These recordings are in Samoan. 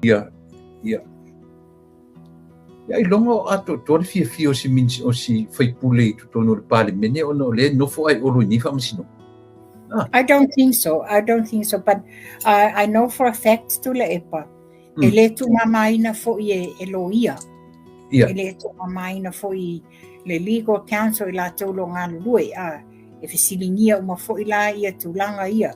Ia, ia. Ia ailoga o atoatoa le fiafia o si o si faipule i totonu o le Palemene ona o lea e nofo ai Olo i nei faamasinoga. Ah. I don't think so. I don't think so. But I know for a fact, Tuilaepa, e le tuumamaina foi e loia. Ia. E le tuumamaina foi le legal counsel i latou o lo o galulue. A, e fesiligia uma foi la ia tulaga ia.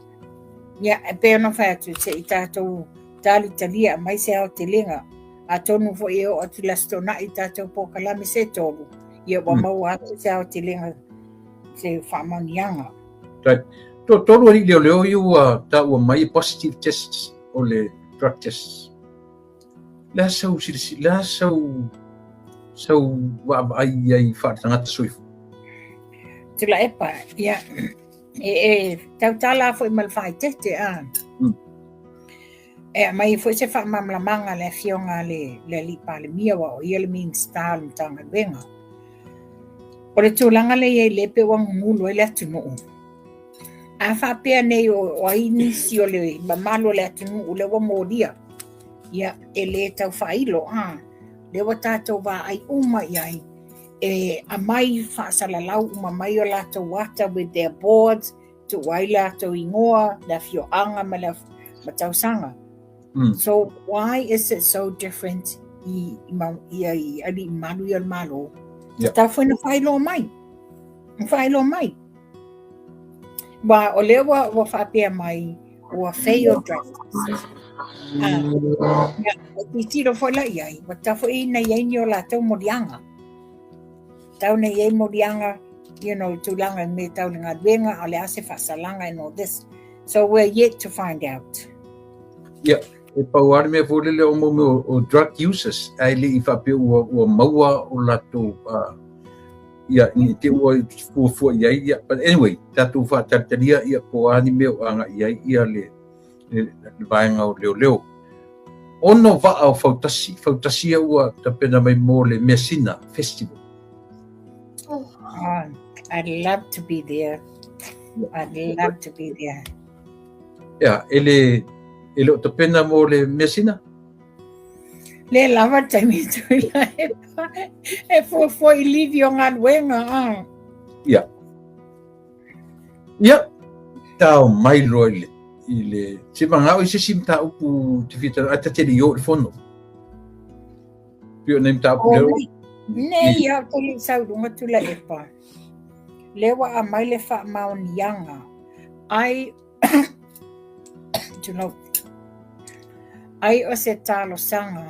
Ia, e pei ona fai atu, se i tatou talitalia aumai se aotelega. Atonu foi e oo atu i le Aso Toonai i tatou polokalame se tolu, ia ua maua atu se aotelega, se faamaoniaga. Right. Toatolu alii leoleo ia ua taua mai e positive tests o le drug tests. Le a sau silasila, le a sau sau vaavaai i ai faaletagata soifua? Tuilaepa, ia, e, e tautala foi ma le faaeteete, a. E aumai foi se faamalamalamaga a le Afioga a le, le Alii Palemia, aua o ia le Minisita o le Matagaluega. O le tulaga lea e i ai lea pei ua gugulu ai le atunuu. A faapea nei o, o ai nisi o le mamalu o le atunuu lea ua molia, ia e le tau faailo, a, lea ua tatou vaai uma i ai, e aumai faasalalau uma mai o latou ata with their boards, tuu ai latou igoa, le afioaga ma le ma tausaga. So why is it so different i, i, ma, i, i alii mamalu ia o le Malo? Yeah. Tatau foi na faailoa mai. Na faailoa mai. Aua o lea ua, ua faapea mai, ua fail drug test. Ah, ia, e tilotilo foi la i ai, ua tatau foi na i ai ni o latou moliaga. Tatau na i ai moliaga, you know, i tulaga i mea tau le galuega, a o le a se faasalaga and all this. So we're yet to find out. Ia, e pau lava le mea foi lele o mau mea o, o drug users, ae le i faapea ua, ua maua o latou uh, ia, i te ua fuafua i ai, ia, but anyway, tatou faatalitalia, ia, po o a ni mea o agai i ai, ia, le, le, le vaega o leoleo. Ono vaa o Fautasi, Fautasia ua tapena mai mo le Measina Festival. Oh, I'd love to be there. I'd love to be there. Ia, e le, e le o tapena mo le Measina? Le lava le taimi Tuilaepa. E fuafua i livi o galuega. Ah. Ia. Ia, tao mai loa i le, i le, se manao i se isi mataupu te fia talanoa, ae ta te le i oo i le fono. Pei o nei mataupu lea. Oi, nei ia ou te le i sau i luga Tuilaepa. Lea ua aumai le faamaoniaga ai tulou, ai o se talosaga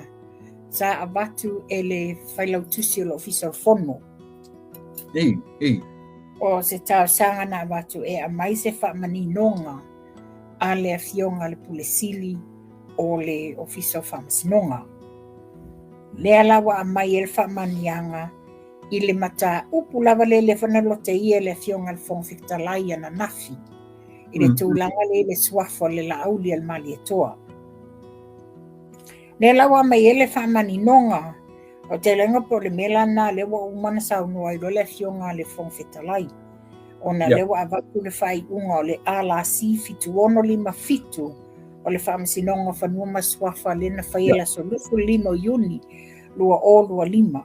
sa avatu e le Failautusi o le Ofisa o le Fono. Ei, ei. O se talosaga na avatu e aumai se faamaninoga a le Afioga a le Pule Sili o le Ofisa o Faamasinoga. Lea la ua aumai ai le faamaoniaga i le mataupu lava lea lea foi na loteia e le Afioga i le Fofoga Fetalai ananafi i le tulaga lea i le suafa o le Laauli a le Malietoa. Lea la ua aumai ai le faamaninoga, ou te iloa po o le mea la lena lea ua uma ona saunoa ai loa le Afioga a le Fofoga Fetalai, ona lea ua avatu le faaiuga o le LRC 7657 o le Faamasinoga o Fanua ma Suafa lea na faia i le aso 25 o Iuni 2025.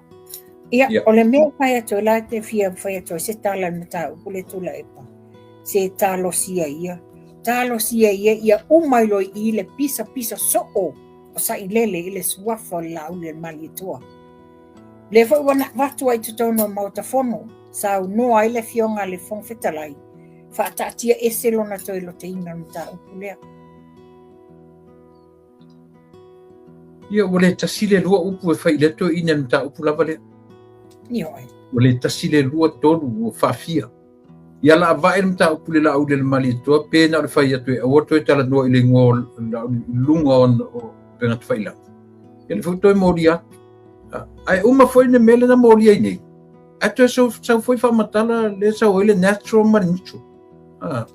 Ia, o le mea e fai atu ai la te fia fai atu ai se tala i le mataupu lea Tuilaepa, se talosia ia, talosia ia ia uma ai loa i i le pisapisa soo o Sailele i le suafa o le Laauli a le Malietoa. Lea foi ua na avatu ai i totonu o le Maota Fono, saunoa ai le Afioga a le Fofoga Fetalai, faataatia ese lona toe loteina o le mataupu lea. Ia, ua le tasi le lua upu e fai i lea toeaina i le mataupu lava lea. Ioe. Ua le tasi le lua, tolu, ua faafia. Ia la vae le mataupu i le Laauli a le Malietoa pe na o le fai atu e aua toe talanoa i le igoa o Laauli i luga o upega tafailagi. Ia le foi toe molia atu. Ae uma foi le mea lea na molia ai nei. Ae toe sau, sau foi faamatala lea sau ai le natural ma le neutral. Ah.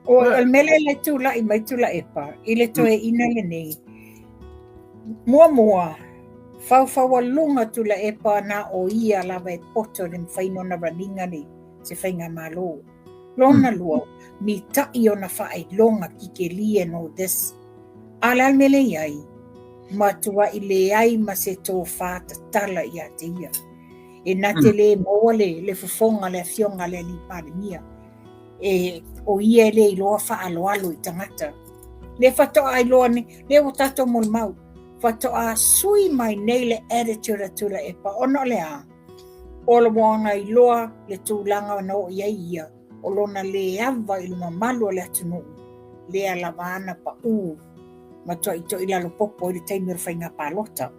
O le mea lea le tulai mai Tuilaepa i le toeaina lenei. Muamua, faufaualuga Tuilaepa na o ia lava e poto i le mafai ona run-ina le se faigamalo. Lona lua, mita'i ona faailoga kikeli and all this. A o le a le mea lea i ai? Matuai leai ma se tofā tatala ia te ia. E na te lē maua le, le fofoga le afioga a le Alii Palemia. E, o ia e le iloa faaaloalo i tagata. Le faatoa iloa nei, lea ua tatou molimau, faatoa sui mai nei le attitude a Tuilaepa ona o le a? O ua iloa le tulaga na oo i ai ia, o lona le ava i le mamalu o le atunuu, lea lava ana paʻū ma toʻitoʻi lalo popo i le taimi o le faiga palota.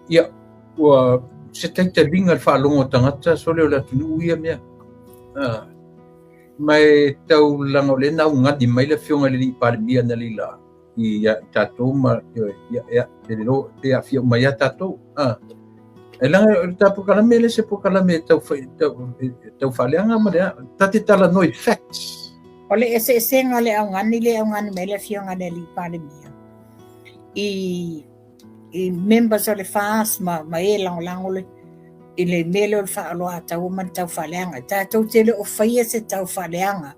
Ia, ua se taitaliga le faalogo a tagata sole o le atunuu ia mea. Ah. Ma e tau laga o lea na augani mai le afioga i le Alii Palemia analeila ia i tatou ma ia, ia, pe le pe aafia uma ia tatou. Ah. E laga o le ta polokalame le se polokalame e tau, tau, tau faaleaga ma le ta te talanoa i facts. O le eseesega o le augani le augani mai le afioga i le Alii Palemia i members o le FAS ma e lagolago le i le mea lea o le faaoloataua ma le taufaaleaga. Tatou te le o faia se taufaaleaga,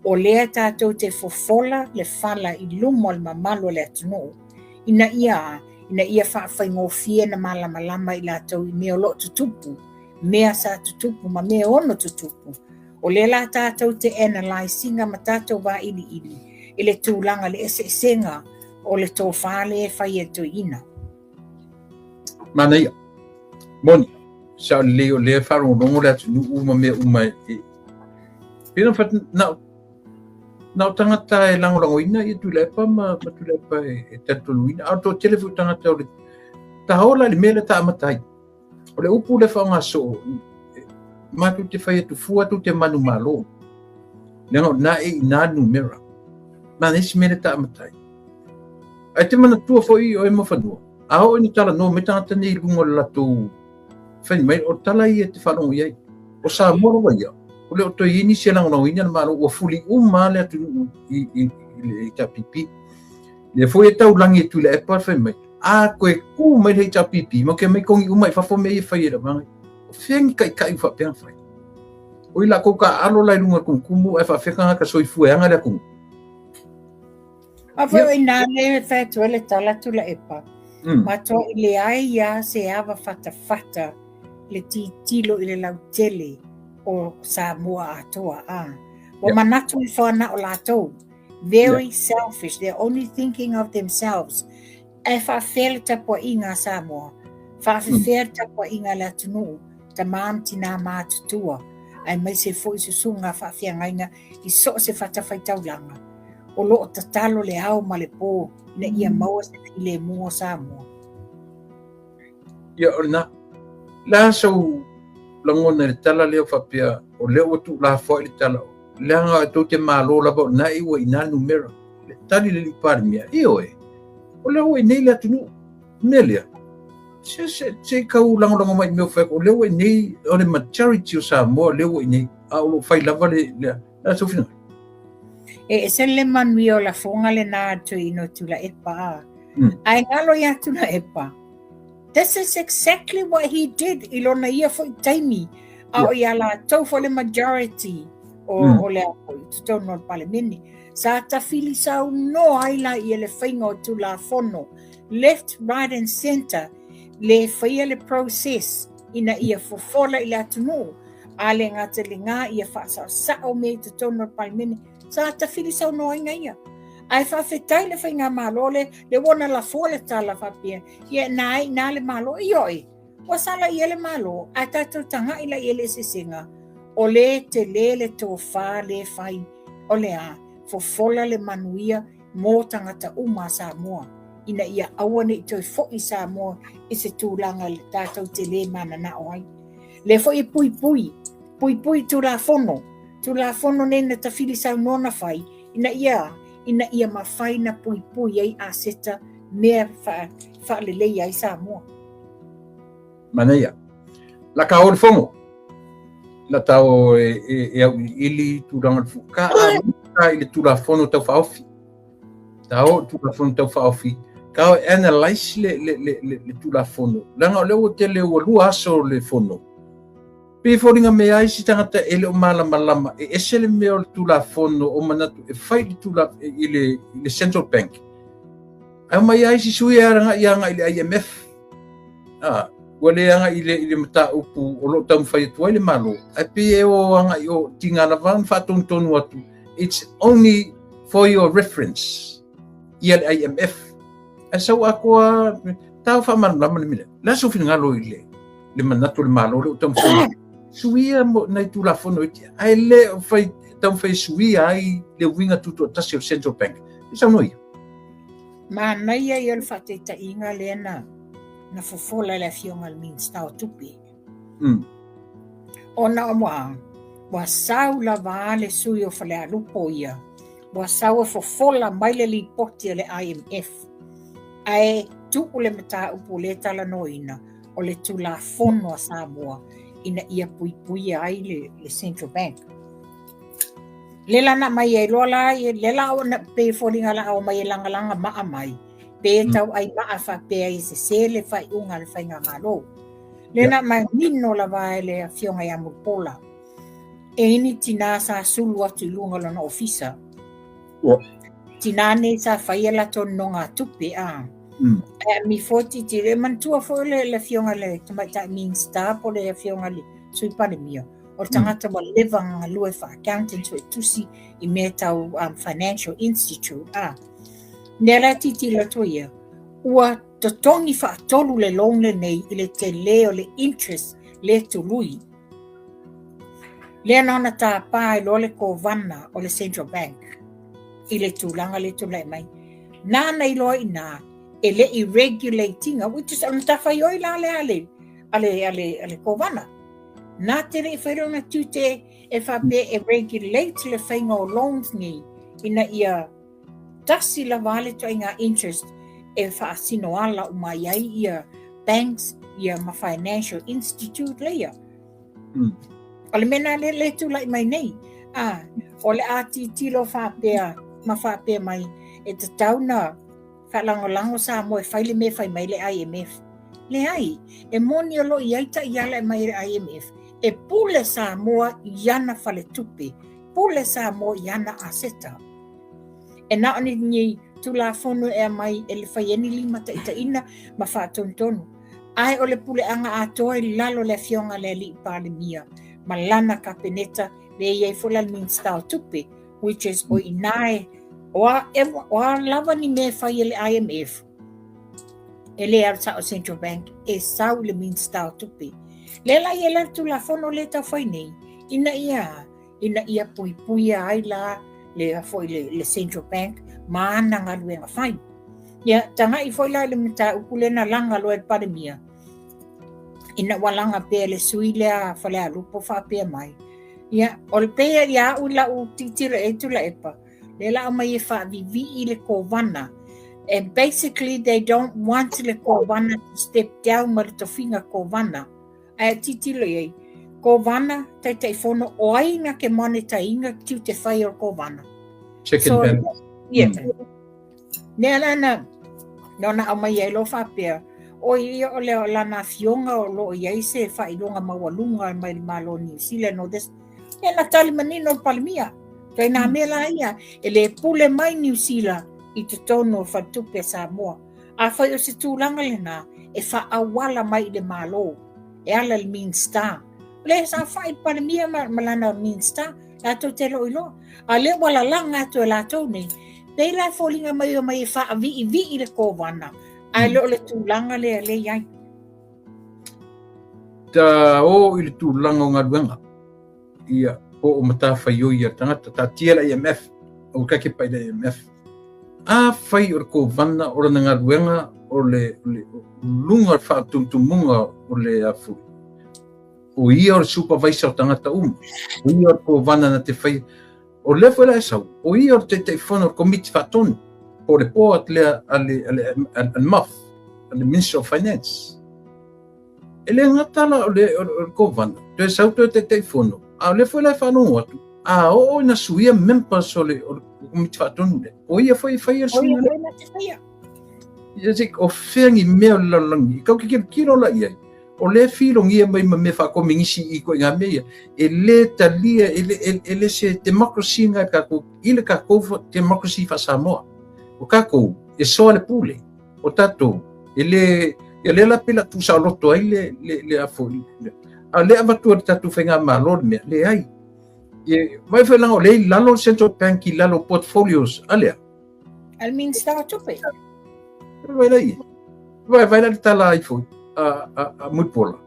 o lea tatou te fofola le fala i luma o le mamalu o le atunuu, ina ia ina ia faafaigofie na malamalama i latou i mea o lo o tutupu, mea sa tutupu ma mea ono tutupu. O lea la tatou te analyse ina ma tatou vailiili i le tulaga le eseesega o le tofā lea e fai e toeaina. Manaia. Moni, sao lelei o lea faalogologo le atunuu ma mea uma e pei ona na na o tagata e lagolagoina ia Tuilaepa ma Tuilaepa e talitonuina, a o le toatele foi o tagata o le taola i le mea lea ta amata ai. O le upu le faaaoga soo, matou te fai atu fua tou te manumalo. Leaga o lena e i ina le numera. Ma le isi mea lea ta amata ai. Ae te manatua foi oe ma fanua, a oo ina talanoa mai tagata nei i luga o le latou fai mai, o tala ia e te faalogo i ai. O Samoa lava ia, o le o toe i ai nisi e lagolagoina le Malo, ua fuli uma lava le atunuu i le HRPP. Lea foi e taulagi e Tuilaepa le fai mai, a koe kū mai le HRPP, ma ke mai kongi uma i fafo mea ia fai e le vaega. O fea ni taitai ua faapea ona fai? O i latou taaalo la i luga o le tumutumu ae faafefea tagata soifua e aga le atunuu. A foi o ina le fai atu ai le tala Tuilaepa, matuai leai lava se ava fatafata le tilotilo i le lautele o Samoa atoa. A. Ua manatu ifo ana o latou. Very selfish. They're only thinking of themselves. Ae faafefea le tapuaiga a Samoa? Faafefea le tapuaiga a le atunuu, tama ma tinā matutua, aemaise foi susuga a faafeagaiga i so o se fatafaitaulaga o lo o tatalo le ao ma le po ina ia maua se filemu o Samoa. Ia, o lena. La sau lagona i le tala lea faapea, o lea ua tuulafoai le tala, leaga tou te malo lava o lena e ua i ina le numera. Le tali le Alii Palemia, ioe, o lea ua i inei le atunuu. Mea lea, se, se, se tau lagolago mai i mea o fai atu, o lea ua i inei, o le majority o Samoa lea ua i inei, a o lo o fai lava le, le, le a finagalo. E ese le manuia o lafoga lena a le toeaina o Tuilaepa a. Ae galo ia Tuilaepa. This is exactly what he did i lona ia foi taimi a o ia latou foi le majority o, o le a foi totonu o le Palemene. Sa tafili saunoa ai la ia le faiga o Tulafono left, right and centre le faia le process ina ia fofola i le atunuu a le gata i lena ia faasaosao mea i totonu o le Palemene. Sa tafili saunoaina ia. Ae faafetai le faigamalo le le ua na lafoa le tala faapea ia na ai na le Malo. Ioe, ua sala ia le Malo ae tatou taga'i la ia le eseesega o le tele le tofā le fai o le a fofola le manuia mo tagata uma a Samoa ina ia aua ne i toe fo'i Samoa i se tulaga i le tatou te lē mananao ai. Lea foi e puipui, puipui Tulafono, Tulafono nei na tafili saunoa na fai ina ia ina ia mafai na puipui ai aseta mea faaleleia ai Samoa. Manaia. La ka o le fono. La tau e auiliili tulaga o le fuka a i le Tulafono Tau Faaofi. Ta o Tulafono Tau Faaofi, ka o analyse le Tulafono. Leaga o lea ua tele ua 2 aso le fono. Pei e foliga mai ai isi tagata e le o malamalama e ese le mea o le Tulafono o manatu e fai i le Central Bank. Ae omai lava isi sui e agai agai i le IMF. Ua le agai i le mataupu o lo o taumafai atu ai le Malo, ae pei e o agai o tiga lava ona faatonutonu atu, it's only for your reference ia le IMF. Ae sau atoa tau faamalamalama le mea. Le a sou finagalo i le manatu o le Malo lea ua taumafai suia nai Tulafono iti, ae le o fai taumafai e suia ai le uiga tutoatasi o le Central Bank. E saunoa ia. Manaia ia o le faataitaiga lea na fofola e le Afioga i le Minisita o Tupe. Ona ua sau lava le sui o Falealupo ia, ua sau e fofola mai le lipoti a le IMF, ae tuu le mataupu lea talanoaina o le Tulafono a Samoa ina ia puipuia ai le Central Bank. Le la na mai ai loa la, le la o na pe foliga la o mai e lagalaga maa mai, pe tau ai maa faapea i se sē le faaiuga a le faigamalo. Le na manino lava e le Afioga ia Mulipola, e ini tinā sa sulu atu i luga o lona ofisa. Tinā nei sa faia latou nonogatupe a. Ae mi foi titi, e manatua foi le Afioga i le Tamaitai Minisita po o le Afioga i le Sui Palemia, o le tagata ua leva ona galue faa-accountant suetusi i mea tau financial institute a. Lea la e tilotilo atu ia, ua totogi faatolu le loan lenei i le tele o le interest le tului. Lea na ona tapa ai loa le kovana o le Central Bank i le tulaga le tulai mai. Nana iloa i ina e le i regulate ina, which is o le matafaioi la lea a le kovana. Na te le i fai lona tiute e faapea e regulate le faiga o loans nei ina ia tasi lava le ituaiga interest e faasino ala uma ai ai ia banks ia ma financial institute leia. O le mea lena lea le tulai mai nei. A, o le a tilotilo faapea ma faapea mai e tatau na faalagolago Samoa e fai le mea e fai mai le IMF. Leai, e moni o lo o i ai taiala e mai le IMF, e pule Samoa i ana faletupe, pule Samoa i ana aseta. E na o ni Tulafono e aumai e le fai ai ni limataitaiga ma faatonutonu. Ae o le puleaga atoa i lalo o le Afioga a le Alii Palemia ma lana Kapeneta, lea e i ai foi la le Minisita o Tupe, which is o i ina e o a lava ni mea e fai e le IMF, e le alu sao Central Bank, e sau i le Minisita o Tupe. Lea la i ai la le Tulafono lea e tau fai nei, ina ia puipuia ai la le foi le Central Bank ma ana galuega fai. Ia, tagai foi la i le mataupu lea na laga loa e le Palemia, ina ua laga pea le sui lea Falealupo faapea mai. Ia, o le pei ia au i lau tilotilo e Tuilaepa, lea la aumai e faavivii le kovana. And basically they don't want le kovana to step down ma le tofiga kovana. Ae tilotilo i ai, kovana, Taitaifono, o ai na ke monitor ina tiute fai o le kovana? Check and balance. Yeah. Nea la na, na aumai ai loa faapea, o ia o le lana afioga o lo o i ai se faailoga maualuga mai le Malo o Niu Sila and all this. E na tali manino le Palemia. Kai nā mea la ia, e le pule mai Niu Sila i totonu o faletupe a Samoa. A fai o se tulaga lena, e faaauala mai i le Malo, e ala i le Minisita. O le sa fai le Palemia ma lana Minisita, latou te lo iloa. A lea ua lalaga atu e latou nei, pei la e foliga mai o mai e faaviivii le kovana, ae le o le tulaga lea le i ai. Ta o i le tulaga o galuega, ia, po o matafaioi a le tagata, taatia le IMF, aua ka kepa i le IMF. A fai o le kovana o lana galuega o le luga o le faatumutumuga o le afui, o ia o le supervisor o tagata uma, o ia o le kovana na te fai, o lea foi la e sau, o ia o le Taitaifono o le Komiti Faatonu, po o le board lea a le MOF, a le Minister of Finance. E le gata la o le kovana, toe sau toe Taitaifono, a o lea foi la e faalogo atu, a oo ina suia members o le Komiti Faatonu lea, o ia foi e faia le O ia suiga lea. foi na te faia. Ia se o fea ni mea o le lalolagi, i kau ke kilokilo la i ai, o lea filogia mai ma mea faakominisi i ko ngā mea ia, e le talia, e le se democracy nga kākou, i le kākou democracy faa-Samoa. O kākou, E soa le pule o tatou e le ia lea la pei la tuusaoloto ai le le le afo a le avatua le tatou faigamalo le mea leai. Ia mai foi leaga o lea i lalo le Central Bank i lalo portfolios a lea. A le Minista o Tupe. Vai lai. Vai vai la tala ai foi a a a Mulipola.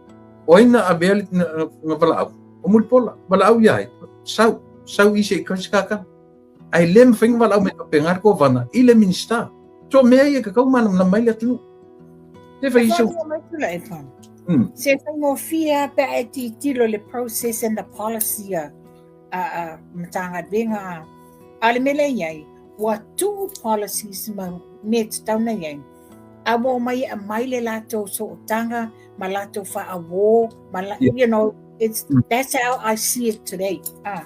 O ai na avea le na valaau. O Mulipola, valaau ia ai. Sau, sau i se i kaka. Ai le mawhai nga valaau me faapena le kovana i le Minista. So mea ia ka kau malamalama ai le atunuu. Te fai iso. Se faigofie lava pe a e tilotilo i le process and the policy a a Matagaluega a a le mea lea e i ai, ua tuu policies ma mea e tatau ona i ai, a ua omai e aumai le latou sootaga ma latou faauo ma la, you know, it's, that's how I see it today. Ah.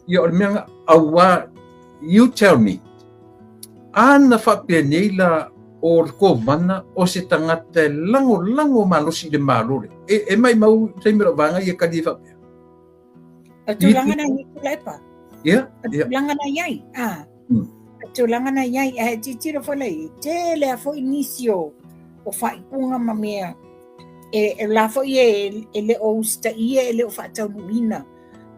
Ia o le mea nga, auā, you tell me, a na faapea nei la o le kovana o se tagata e lagolago malosi i le Malo lea, e, e maimau taimi o lau vaega ia kali e faapea. O tulaga na i Tuilaepa. Ia, O tulaga na i ai. Ah. O tulaga na i ai, ae tilotilo foi la i ai, tele lava foi nisi o, o faaiuga ma mea e, e la foi e, e le o usitaia, e le o faataunuuina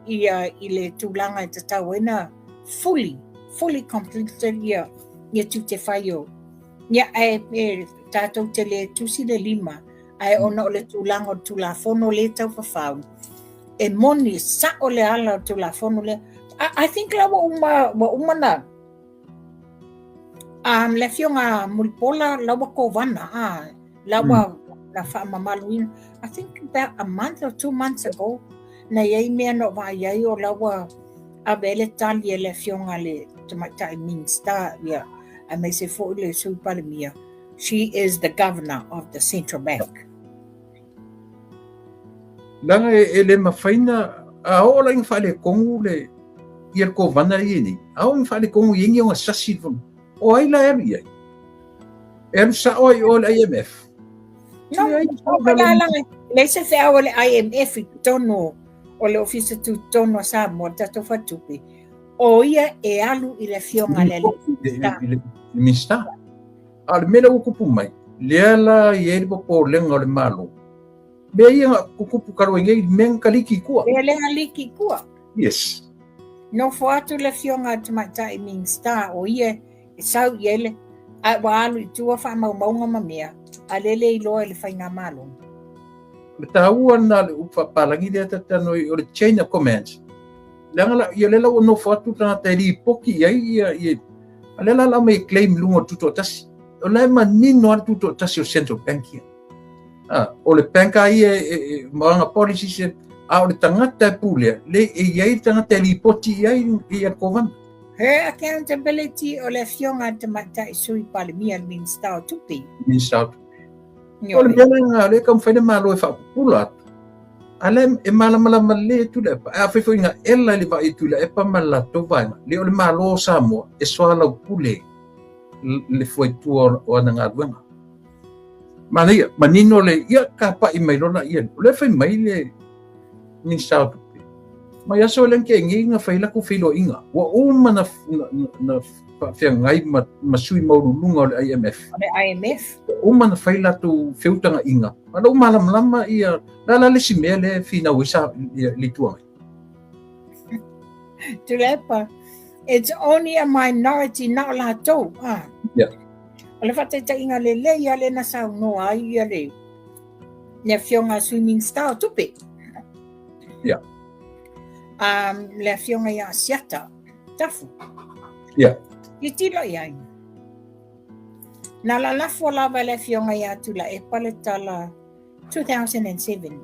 ia i le tulaga e tatau ai ona fully, fully completed ia, ia tiute fai o. Ia, ae e, tatou te le tusi le lima, ae ona o le tulaga o le Tulafono lea e taufafau, e moni, sa'o le ala o le Tulafono lea. I, I think la ua uma, ua uma na, um, le afioga Mulipola la ua kovana, ah, la ua mm. na faamamaluina. I think about a month or 2 months ago, na i ai mea na ou vaai ai o la ua ave ai le tali e le afioga le Tamaitai Minista, ia, aemaise foi le Sui Palemia. She is the governor of the Central Bank. Leaga e le mafai na a oo la ina faaletonu le ia le kovana ia nei. A oo ina faaletonu i ai ni ona sasi i le fono. O ai la e alu i ai? E alu sao ai i o i le IMF. No, o la la leai se feau a le IMF i totonu o le Ofisa Tutotonu a Samoa, le tatou Faletupe. O ia e alu i le afioga a le alii le Minista. A o le mea lea ua tupu mai, lea la i ai le popolega o le Malo. Mea ia na tutupu talu ai nei, mea na kaliki i tua. Mea lea na liki i tua. Yes. Nofo atu le afioga a le Tamaitai Minista, o ia e sau i ai le, a ua alu i tua faamaumauga ma mea, a lea e le iloa e le Faigamalo. O le taua lena o le upu faapalagi lea ta te talanoa ai, o le chain of commands. Leaga la, ia lea la ua nofo atu le tagata e lipoti i ai ia, ia, a lea la la aumai e claim i luga o le tutoatasi. O la e manino lava le tutoatasi o Central Bank ia. Ah, o le bank lava ia e, e, ma ana policies, e, a o le tagata e pulea, le e i ai le tagata e lipoti i ai ia le kovana. Her accountability o le afioga a le Tamaitai Sui Palemia, le Minista o Tupe. Minista o Tupe. O le mea lena, o lea e taumafai le Malo e faapupula atu. A lea e malamalama lelei e Tuilaepa. Ae afai foi na ela i le vaai a Tuilaepa ma le latou vaega, le o le Malo o Samoa e soalaupule le fuaitua o ana galuega. Manaia, manino le, ia kapa'i mai loa laia. O lea e fai mai le Minista o Tupe, mai aso lea na tea nei na fai latou feiloaiga. Ua uma na, na, na faafeagai ma, ma sui maualuluga o le IMF. O le IMF. Ua uma na fai latou feutagaiga. A o la ua malamalama ia, la la le isi mea lea e finau ai sa, ia, le Itu Agai. Tuilaepa, it's only a minority na o latou. Ah. Yeah. O le faataitaiga lelei lava lea na saunoa ai ia le, le afioga a Sui Minista o Tupe. Yeah. Le afioga ia Asiata Tafu. Yeah. Tilotilo i ai. Na lalafo lava e le afioga ia Tuilaepa le tala 2007.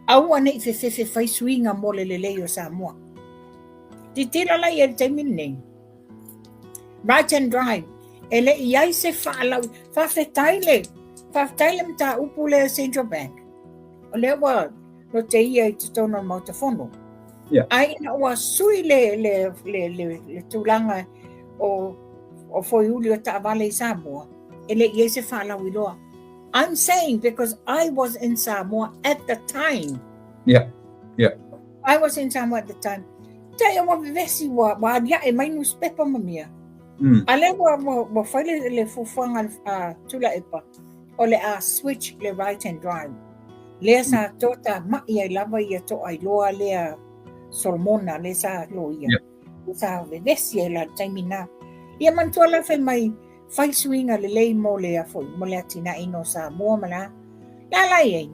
Aua ne i fefefe fai suiga mo le lelei o Samoa. Tilotilo la i ai i le taimi lenei. Right and dry. E le i ai se faalau. Faafetai le, faafetai le mataupu lea Central Bank. O lea ua loteia i totonu o le Maota Fono. Yeah. Ae ina ua sui le, le, le, le, le tulaga o, o foiuli o taavale i Samoa, e le i ai se faalauiloa. I'm saying because I was in Samoa at the time. Yeah. Yeah. I was in Samoa at the time. Peitai ua vevesi ua, ua aliae mai nusipepa ma mea. A lea ua, ua, ua fai le, le fuafuaga a Tuilaepa, o le a switch le right hand drive. Lea sa toatamai ai lava ia Toailoa lea Solomona lea sa loia. Yeah. Sa vevesi ai la taimi na. Ia manatua la fai mai fai suiga lelei mo le afoi, mo le atinaeina o Samoa ma la. La la i ai.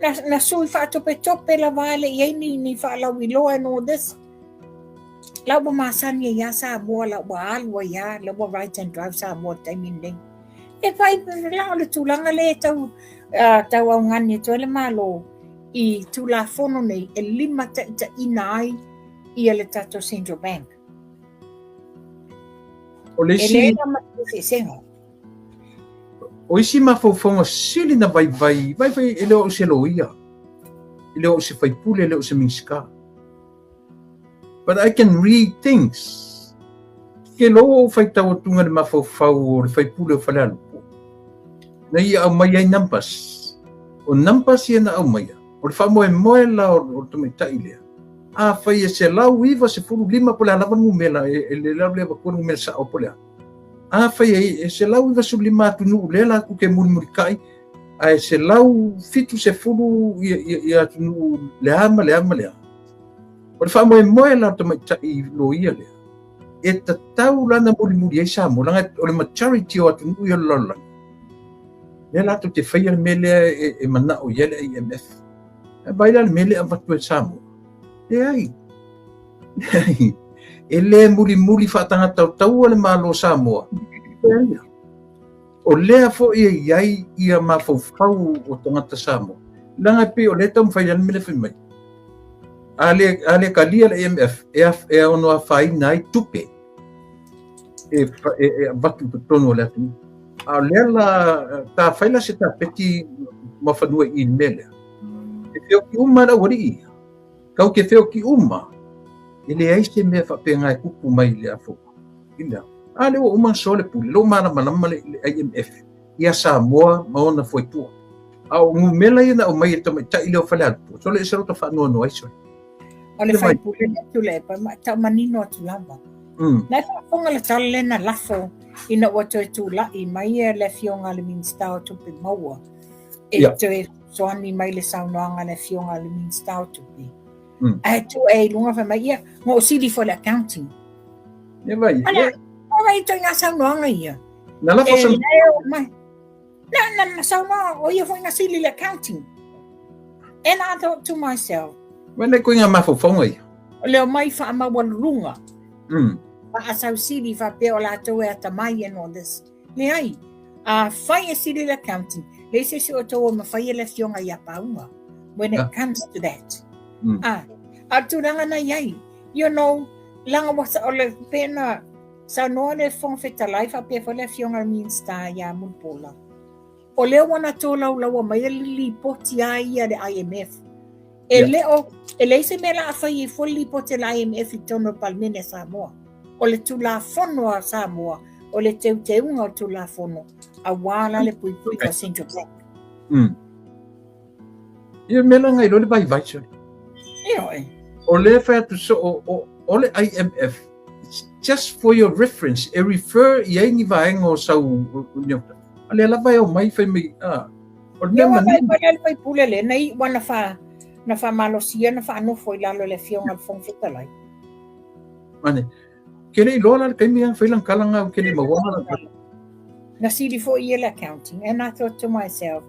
Na, na sui faatopetope lava le i ai ni, ni faalauiloa and all this. La ua masani ai ia Samoa, la ua alu ai ia, la ua right hand drive Samoa taimi nei. E fai, la o le tulaga le tau, uh, tau augani atu ai le Malo i Tulafono nei e limataitaiina ai ia le tatou Central Bank. O le isi... E leai ma eseesega. O isi mafaufauga sili na vaivai, vaivai e le o au se loia, e le o au se faipule, e le o se Minisita. But I can read things. Ke lou ou faitau atuga le mafaufau o le faipule o Falealupo. Na ia aumai ai numbers. O numbers ia na aumaia, o le faamoemoe la o le tamaitai lea. Afai e 195 po o le a lava le numera, e le lava le avatua le numera sao po o le a. Afai e 195 atunuu lea latou te mulimulitai, ae 170 ia atunuu le a ma le a ma le a. O le faamoemoe la o le tamaitai loia lea, e tatau la na mulimuli ai Samoa, leaga o le majority o atunuu ia o le lalolagi, lea latou te faia le mea lea e manao i ai le IMF. Ae vaai la le mea lea e avatu e Samoa. Leai. Leai. E le mulimuli faatagatautaua le Malo o Samoa. Leai. O lea foi e i ai ia mafaufau o tagata Samoa. Leaga e pei o lea e taumafai le mea lea fai mai. A le, a le kalia le IMF, e, e ono afaina ai tupe e, e, e avatu i totonu o le atunuu. A o lea la, ta fai la se tapeti ma fanua i le mea lea. E feoki uma le aualii ia. Kau ke feoki uma, e leai se mea faapena e tupu mai i le afo. I le a lea ua uma ona soa le pule, lea ua malamalama le, le IMF ia Samoa ma ona fuaitua. A o numera ia na aumai e le tamaitai lea o Falealupo, sole e se lota faanoanoa ai sole. O le faipule lea Tuilaepa, ma tau manino atu lava. Na e faafofoga le tala lea na lafo ina ua toe tulai mai le afioga a le Minisita o Tupe Maua e toe fesoasoani mai le saunoaga a le afioga a le Minisita o Tupe. Ae tu e i luga fai mai, ia, na ou sili foi le accounting. Ia vai. Olha, o vai ituaiga saunoaga ia. Na lafo E leo mai. Na, na, na saunoa, o ia foi na sili le accounting. And I thought to myself. Vai nei koe ngā mafaufauga ia. O leo mai whaamaualuluga. Whaasausili whapea o latou e atamai and all this. Leai, a fai e sili le accounting, leai se isi o outou o mafai e le afioga ia Pauga when it comes to that. A, a o le tulaga na i ai, you know, leaga ua, o le pei ona saunoa le Fofoga Fetalai faapea foi le afioga i le Minisita ia Mulipola, O lea ua na tolaulaua mai le lipoti a ia le IMF. E yeah. le o, e leai se mea la a fai ai fua le lipoti a le IMF i totonu o le Palemene a Samoa. O le Tulafono a Samoa, o le teuteuga o le Tulafono, aua la le puipuiga o Central Bank. Ia mea la ngai le vaivai sole. Ia oe. O lea fai atu so o, o, o le IMF, it's just for your reference, e refer i ai ni vaega o sau, o, o, A lea lava e omai fai mai, a, o le mea manino. Ia, le faipule lea, na iu na wha, na whamalosia, na whaanofo i lalo le afioga le Fofoga Fetalai. Mane, ke le iloa la le taimi a fai lan kala ngā ke le maua la. Na sili foi ia le accounting, and I thought to myself,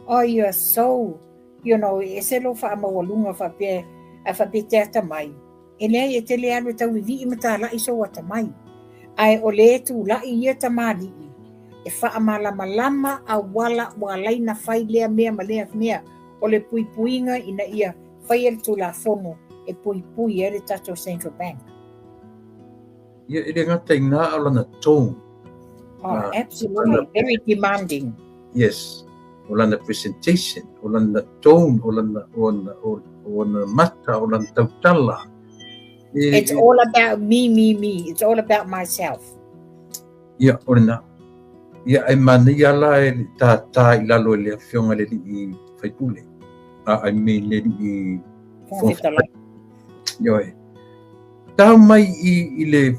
oh, you are so, you know, e ese lou whaamaualuga whapea, a whapea te atamai. E leai, e te le alu e tauivi'i ma tāla'i sou atamai. Ae o lē tula'i ia tamalii e faamalamalama auala ua alai na fai lea mea ma lea mea o le puipuiga ina ia faia le Tulafono e puipui ai le tatou Central Bank. Ia, e le gata i gā a o lana tone. Oh, absolutely. Very demanding. Yes. O lana presentation, o lana tone, o lana, o lana, o, o lana mata, o lana tautala. E, It's all about me, me, me. It's all about myself. Ia, o lena. Ia, e manaia la e le tātā i lalo e le afioga le alii faipule. A, I mean, le alii Fofoga Fetalai. Ioe. Tau mai i le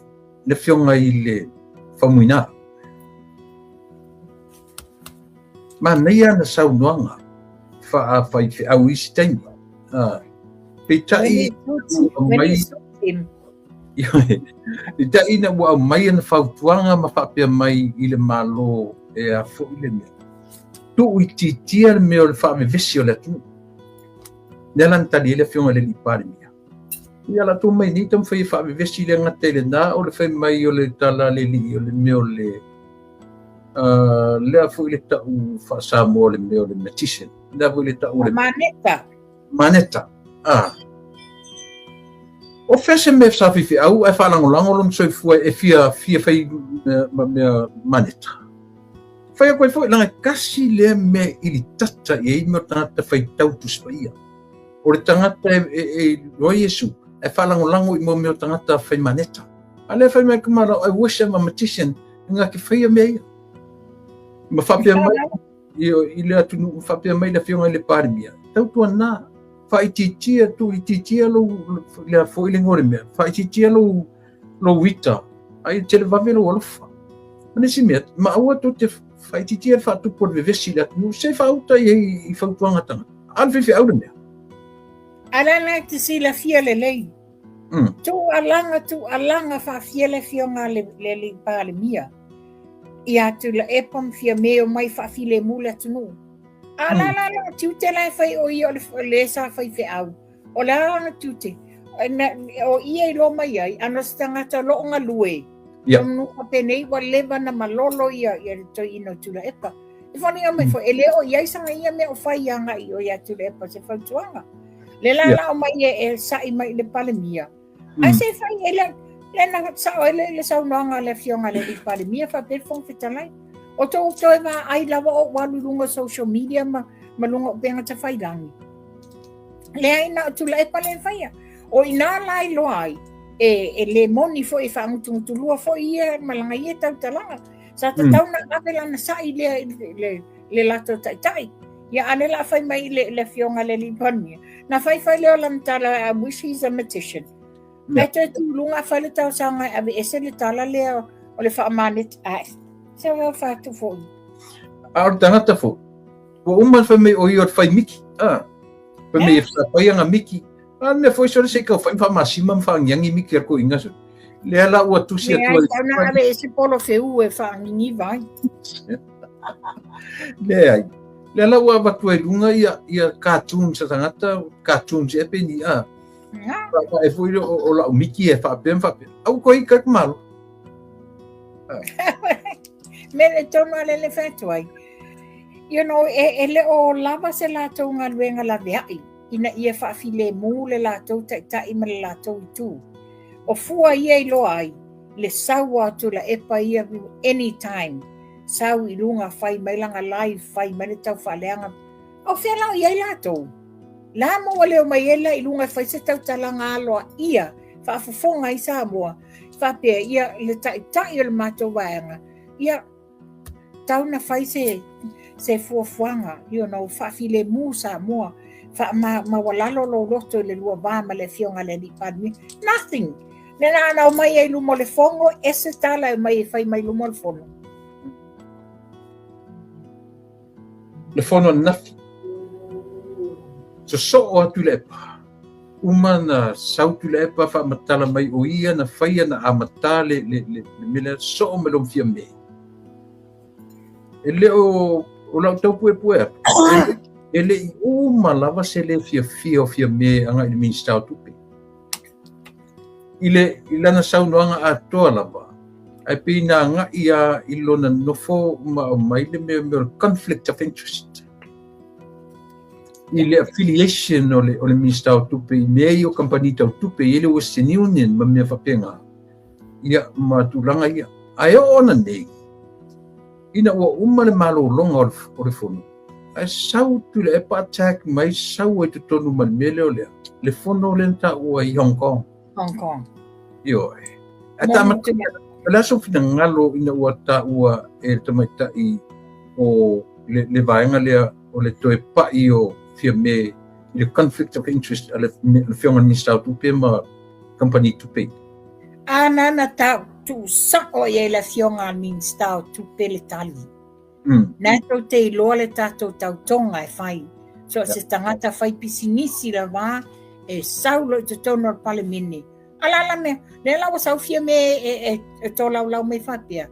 afioga i le Faumuina. Manaia ana saunoaga faafaifeau i isi taimi. Peitai peitai ina ua aumai ana fautuaga ma faapea mai i le Malo e a foi le mea, tuuitiitia le mea o le faavevesi o le atunuu. Lea la na tali ai le afioga i le alii Palemia. Ia latou mai nei taumafai e faavevesi le gata i lena o le fai mai o le tala a le alii o le mea o le lea foi le tau faa-Samoa o le mea o le magician. Lea foi le tau o le maneta. Maneta. Ah. O fea se mea sa faifeau ae faalagolago lona soifua e fia fia fai ma mea maneta. Fai atu ai foi leaga e tasi lea mea e ilitata i ai mea o tagata faitau Tusi Paia. O le tagata e iloa Iesu ae faalagolago i mea o tagata fai maneta. A lea fai mai kuma I wish I'm a magician na te faia mea ia. Ma faapea mai i le atunuu, ma faapea mai le afioga i le Palemia, tautuana, faaitiitia, tuuitiitia lou, lea foi le igoa o le mea, faaitiitia lou, lou ita, a ia televave lou alofa. Ma le isi mea, ma aua tou te faaitiitia le faatupu o le vevesi i le atunuu, se faauta i ai i fautuaga a tagata. A o le faifeau le mea. A la la e te silafia lelei. Tuualaga, tuualaga faafia le afioga a le alii Palemia ia Tuilaepa ma Fiame omai faafilemu le atunuu. A la la lona tiute la e fai o ia o le sa faifeau. O le a lona tiute? O ia i loa mai ai, ana o se tagata o lo o galue. Ia. Penei ua leva na malolo ia ia le toeaina o Tuilaepa. E foliga mai foi, e le o i ai sana ia mea o fai agai i o ia Tuilaepa se fautuaga. Le la la omai e sa'i mai i le Palemia. Ae se fai e le le na sao ai le saunoaga a le afioga i le alii Palemia faapea le Fofoga Fetalai. O tou toe vaai lava o ou alu i luga o social media ma luga o upega tafailagi. Leai na o Tuilaepa le faia. O i ina la iloa ai e le moni foi e faagutugutulua foi ia ma lana ia tautalaga. Sa tatau na ave lana sa'i lea i le latou taitai. Ia a lea o le a fai mai le afioga i le alii Palemia, na fai fai lea o lana tala, I wish he's a magician. Ae toe tu i luga fai le talosaga e aveese le tala lea o le faamaneti. Ai, se o fatu foi. A o le tagata foi, ua uma ona fai mai o ia o le fai miki. Ah, fai mai e fai ana miki. A le mea foi sole se i tau fai ma faamasima ma faagiagi miki a le toeaina sole. Lea la ua tusi atu ai. Leai, na aveese polo feu e faaniniva ai. Leai. Lea la ua avatu ai luga ia, ia cartoons a tagata, cartoons e pe ni a. E foi o lau miki e faapea ma faapea. Au koe i kai malo. Me le tonu a lele whatu ai. You know, e le o lava se latou galuega laveai ina ia faafilemu le latou taitai ma le latou itu. O fua ia i loa ai, le sau a Tuilaepa ia anytime, sau i luga fai mai lana live, fai mai le taufaaleaga. A o fea la o i ai latou? La ma ua leo mai ai la i luga e fai se tautalaga aloaia, faafofoga ai Samoa, faapea ia le taitai o le matou vaega, ia tau na fai se fuafuaga, you know, faafilemu Samoa, faamaualalo lou loto i le lua va ma le afioga i le alii Palemia. Nothing! Le na ana omai ai i luma o le fono, ese tala e omai e fai mai luma o le fono. Le fono ananafi. Sosoo atu Tuilaepa. Uma na sau Tuilaepa faamatala mai o ia na faia na amata le le le le mea lea sosoo mai lona Fiame. E le o o lau tau puepue atu. E le i uma lava se le fiafia o Fiame agai i le Minisita o Tupe. I le i lana saunoaga atoa lava, ae pei na agai lava i lona nofo ma aumai le mea o le conflict of interest i le affiliation o le Minisita o Tupe i mea ia o kamupani tau tupe, e i ai le Western Union ma mea faapena, ia ma tulaga ia. Ae oo ananei, ina ua uma le malologa o le fono, ae sau Tuilaepa attack mai sau ai totonu ma le mea lea o lea, le fono lea na taua i Hong Kong. Hong Kong. Ioe. Ae ta o le a sou finagalo ina ua taua e le tamaitai o le vaega lea o le toe pai o Fiame i le conflict of interest a le afioga i le Minisita o Tupe ma kamupani tupe? A na na tau tuusao i ai le afioga a le Minisita o Tupe le tali. Na tou te iloa le tatou tautoga e fai. So se tagata fai pisinisi lava e sau loa i totonu o le Palemene. A la la mea, lea la ua sau Fiame e tolaulau mai faapea,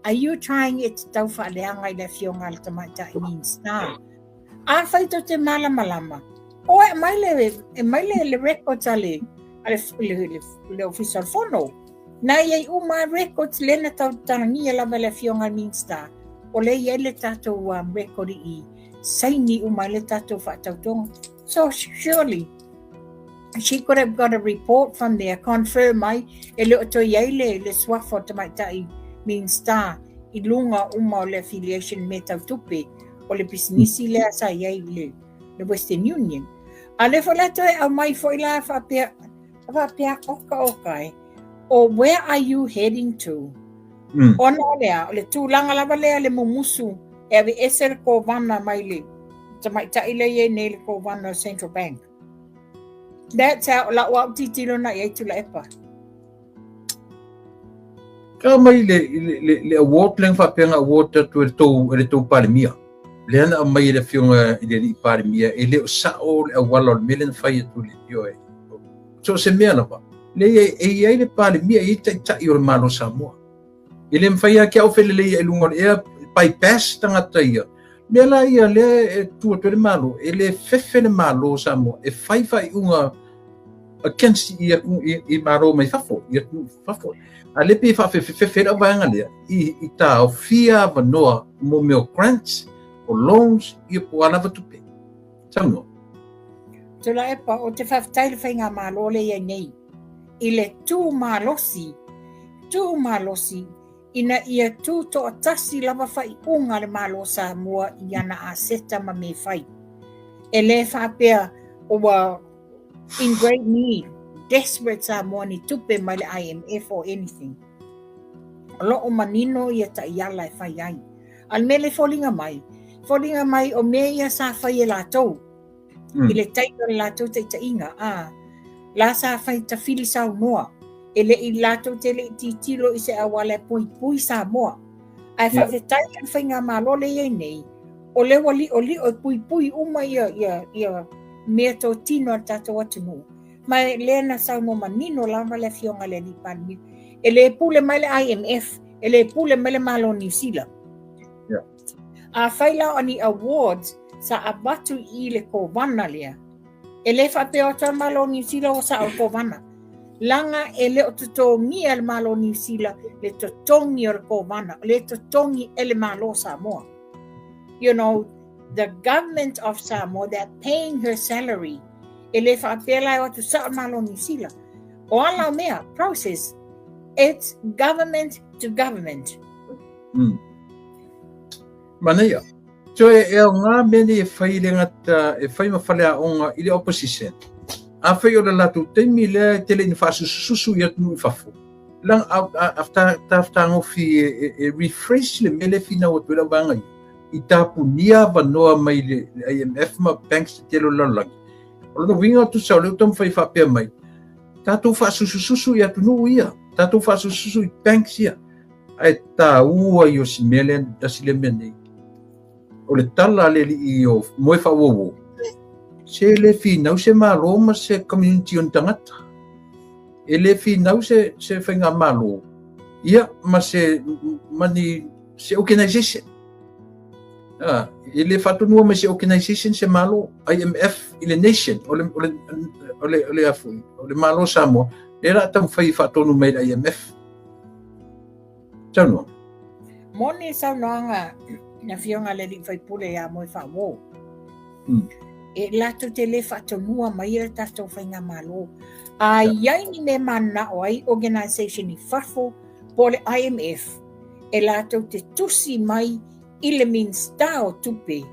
are you trying e te tau faaleaga i le afioga a le Tamaitai Minisita? Afai tou te malamalama, o e aumai le, e aumai le, le records a le, a le, le, le, le Ofisa o le Fono. Na i ai uma records lea na tautalagia lava e le afioga a le Minisita, o lea e i ai le tatou record i saini uma ai le tatou faatautoga. So surely she could have got a report from there, confirm mai e le o toe i ai le, le suafa o tamaitai Minisita i luga uma o le affiliation mea tau tupe o le pisinisi lea sa i ai le, le Western Union. A lea foi la toe aumai foi la faapea, faapea oka oka e, o where are you heading to? Ona o lea, o le tulaga lava lea le mumusu e aveese le kovana mai le tamaitai lea i ai nei le kovana o Central Bank. That's how, lau au titilo na i ai Tuilaepa. Ka mai le award lea na faapea na award atu e le tou, e le tou Palemia. Lea na aumai e le afioga i le alii Palemia, e le o sao le auala o le mea lea na fai atu i le ioe. So o se mea lava, lea e i ai le Palemia, e i ai taitai o le Malo Samoa. E le mafai lava ki au felelei i luga o le ea, bypass tagata ia. Mea la ia lea e tu atu ai le Malo, e le fefe le Malo o Samoa e fai faaiuga against i, i, i Malo mai fafo, i atunuu fafo. A le pe faafefefefe lau vaega lea, i taofia avanoa mo mea o grants, o loans, ia po o a lava tupe. Saunoa. Tuilaepa, ou te faafetai i le faigamalo lea i ai nei, i le tu malosi, tu malosi ina ia tu toatasi lava faaiuga a le Malo o Samoa i ana aseta ma mea e fai. E le faapea ua in great need, desperate Samoa ni tupe mai le IMF or anything. O lo o manino ia taiala e fai ai. A le mea lea e foliga mai, foliga mai o mea ia sa fai e latou i le taimi o le latou taitaiga, a la sa fai tafili saunoa, e le i latou te le i tilotilo i se auala e puipui Samoa. Ae faafetai i le faigamalo lea e i ai nei, o lea ua li'oli'o e puipui uma ia, ia, ia mea totino a le tatou atunuu. Ma e lea na saunoa manino lava le afioga i le Alii Palemia, e le pule mai le IMF, e le pule mai le Malo o Niu Sila. Afai la o ni awards sa avatu i le kovana lea, e le faapea o atu a le Malo o Niu Sila ua sao le kovana. Laga e le o totogia e le Malo o Niu Sila le totogi o le kovana, o le totogi e le Malo o Samoa. You know, the government of Samoa, they're paying her salary. E le faapea la e o atu sao le Malo o Niu Sila. O a la mea, process, it's government to government. Manaia. Toe e aoga mea nei e fai le gata e fai ma faleaoga i le opposition. Afai o le latou taimi lea e tele ina faasusususu i atunuu i fafo, la aftagofi e refresh le mea lea e finau atu ai lau vaega ia, i tapunia avanoa mai le IMF ma banks tetele o le lalolagi. O lona uiga tusa o lea ua taumafai e faapea mai, tatou faasusususu i atunuu ia, tatou faasusususu i banks ia. Ae taua ia o si mea lea, tasi lea mea nei. O le tala a le alii o Moe Faauouo, se le finau se Malo ma se community o ni tagata. E le finau se, se faigamalo, ia, ma se, ma ni, se organization. Ah, e le faatonua mai se organization se Malo, IMF i le nation, o le, o le, o le, o le, o le Malo Samoa, lea la taumafai e faatonu mai le IMF. Saunoa. Moni saunoaga na afioga le alii faipule ia Moe Faauo. E latou te le faatonua mai le tatou faigamalo. A i ai ni mea mananao ai organisation i fafo po o le IMF, e latou te tusi mai i le Minisita o Tupe,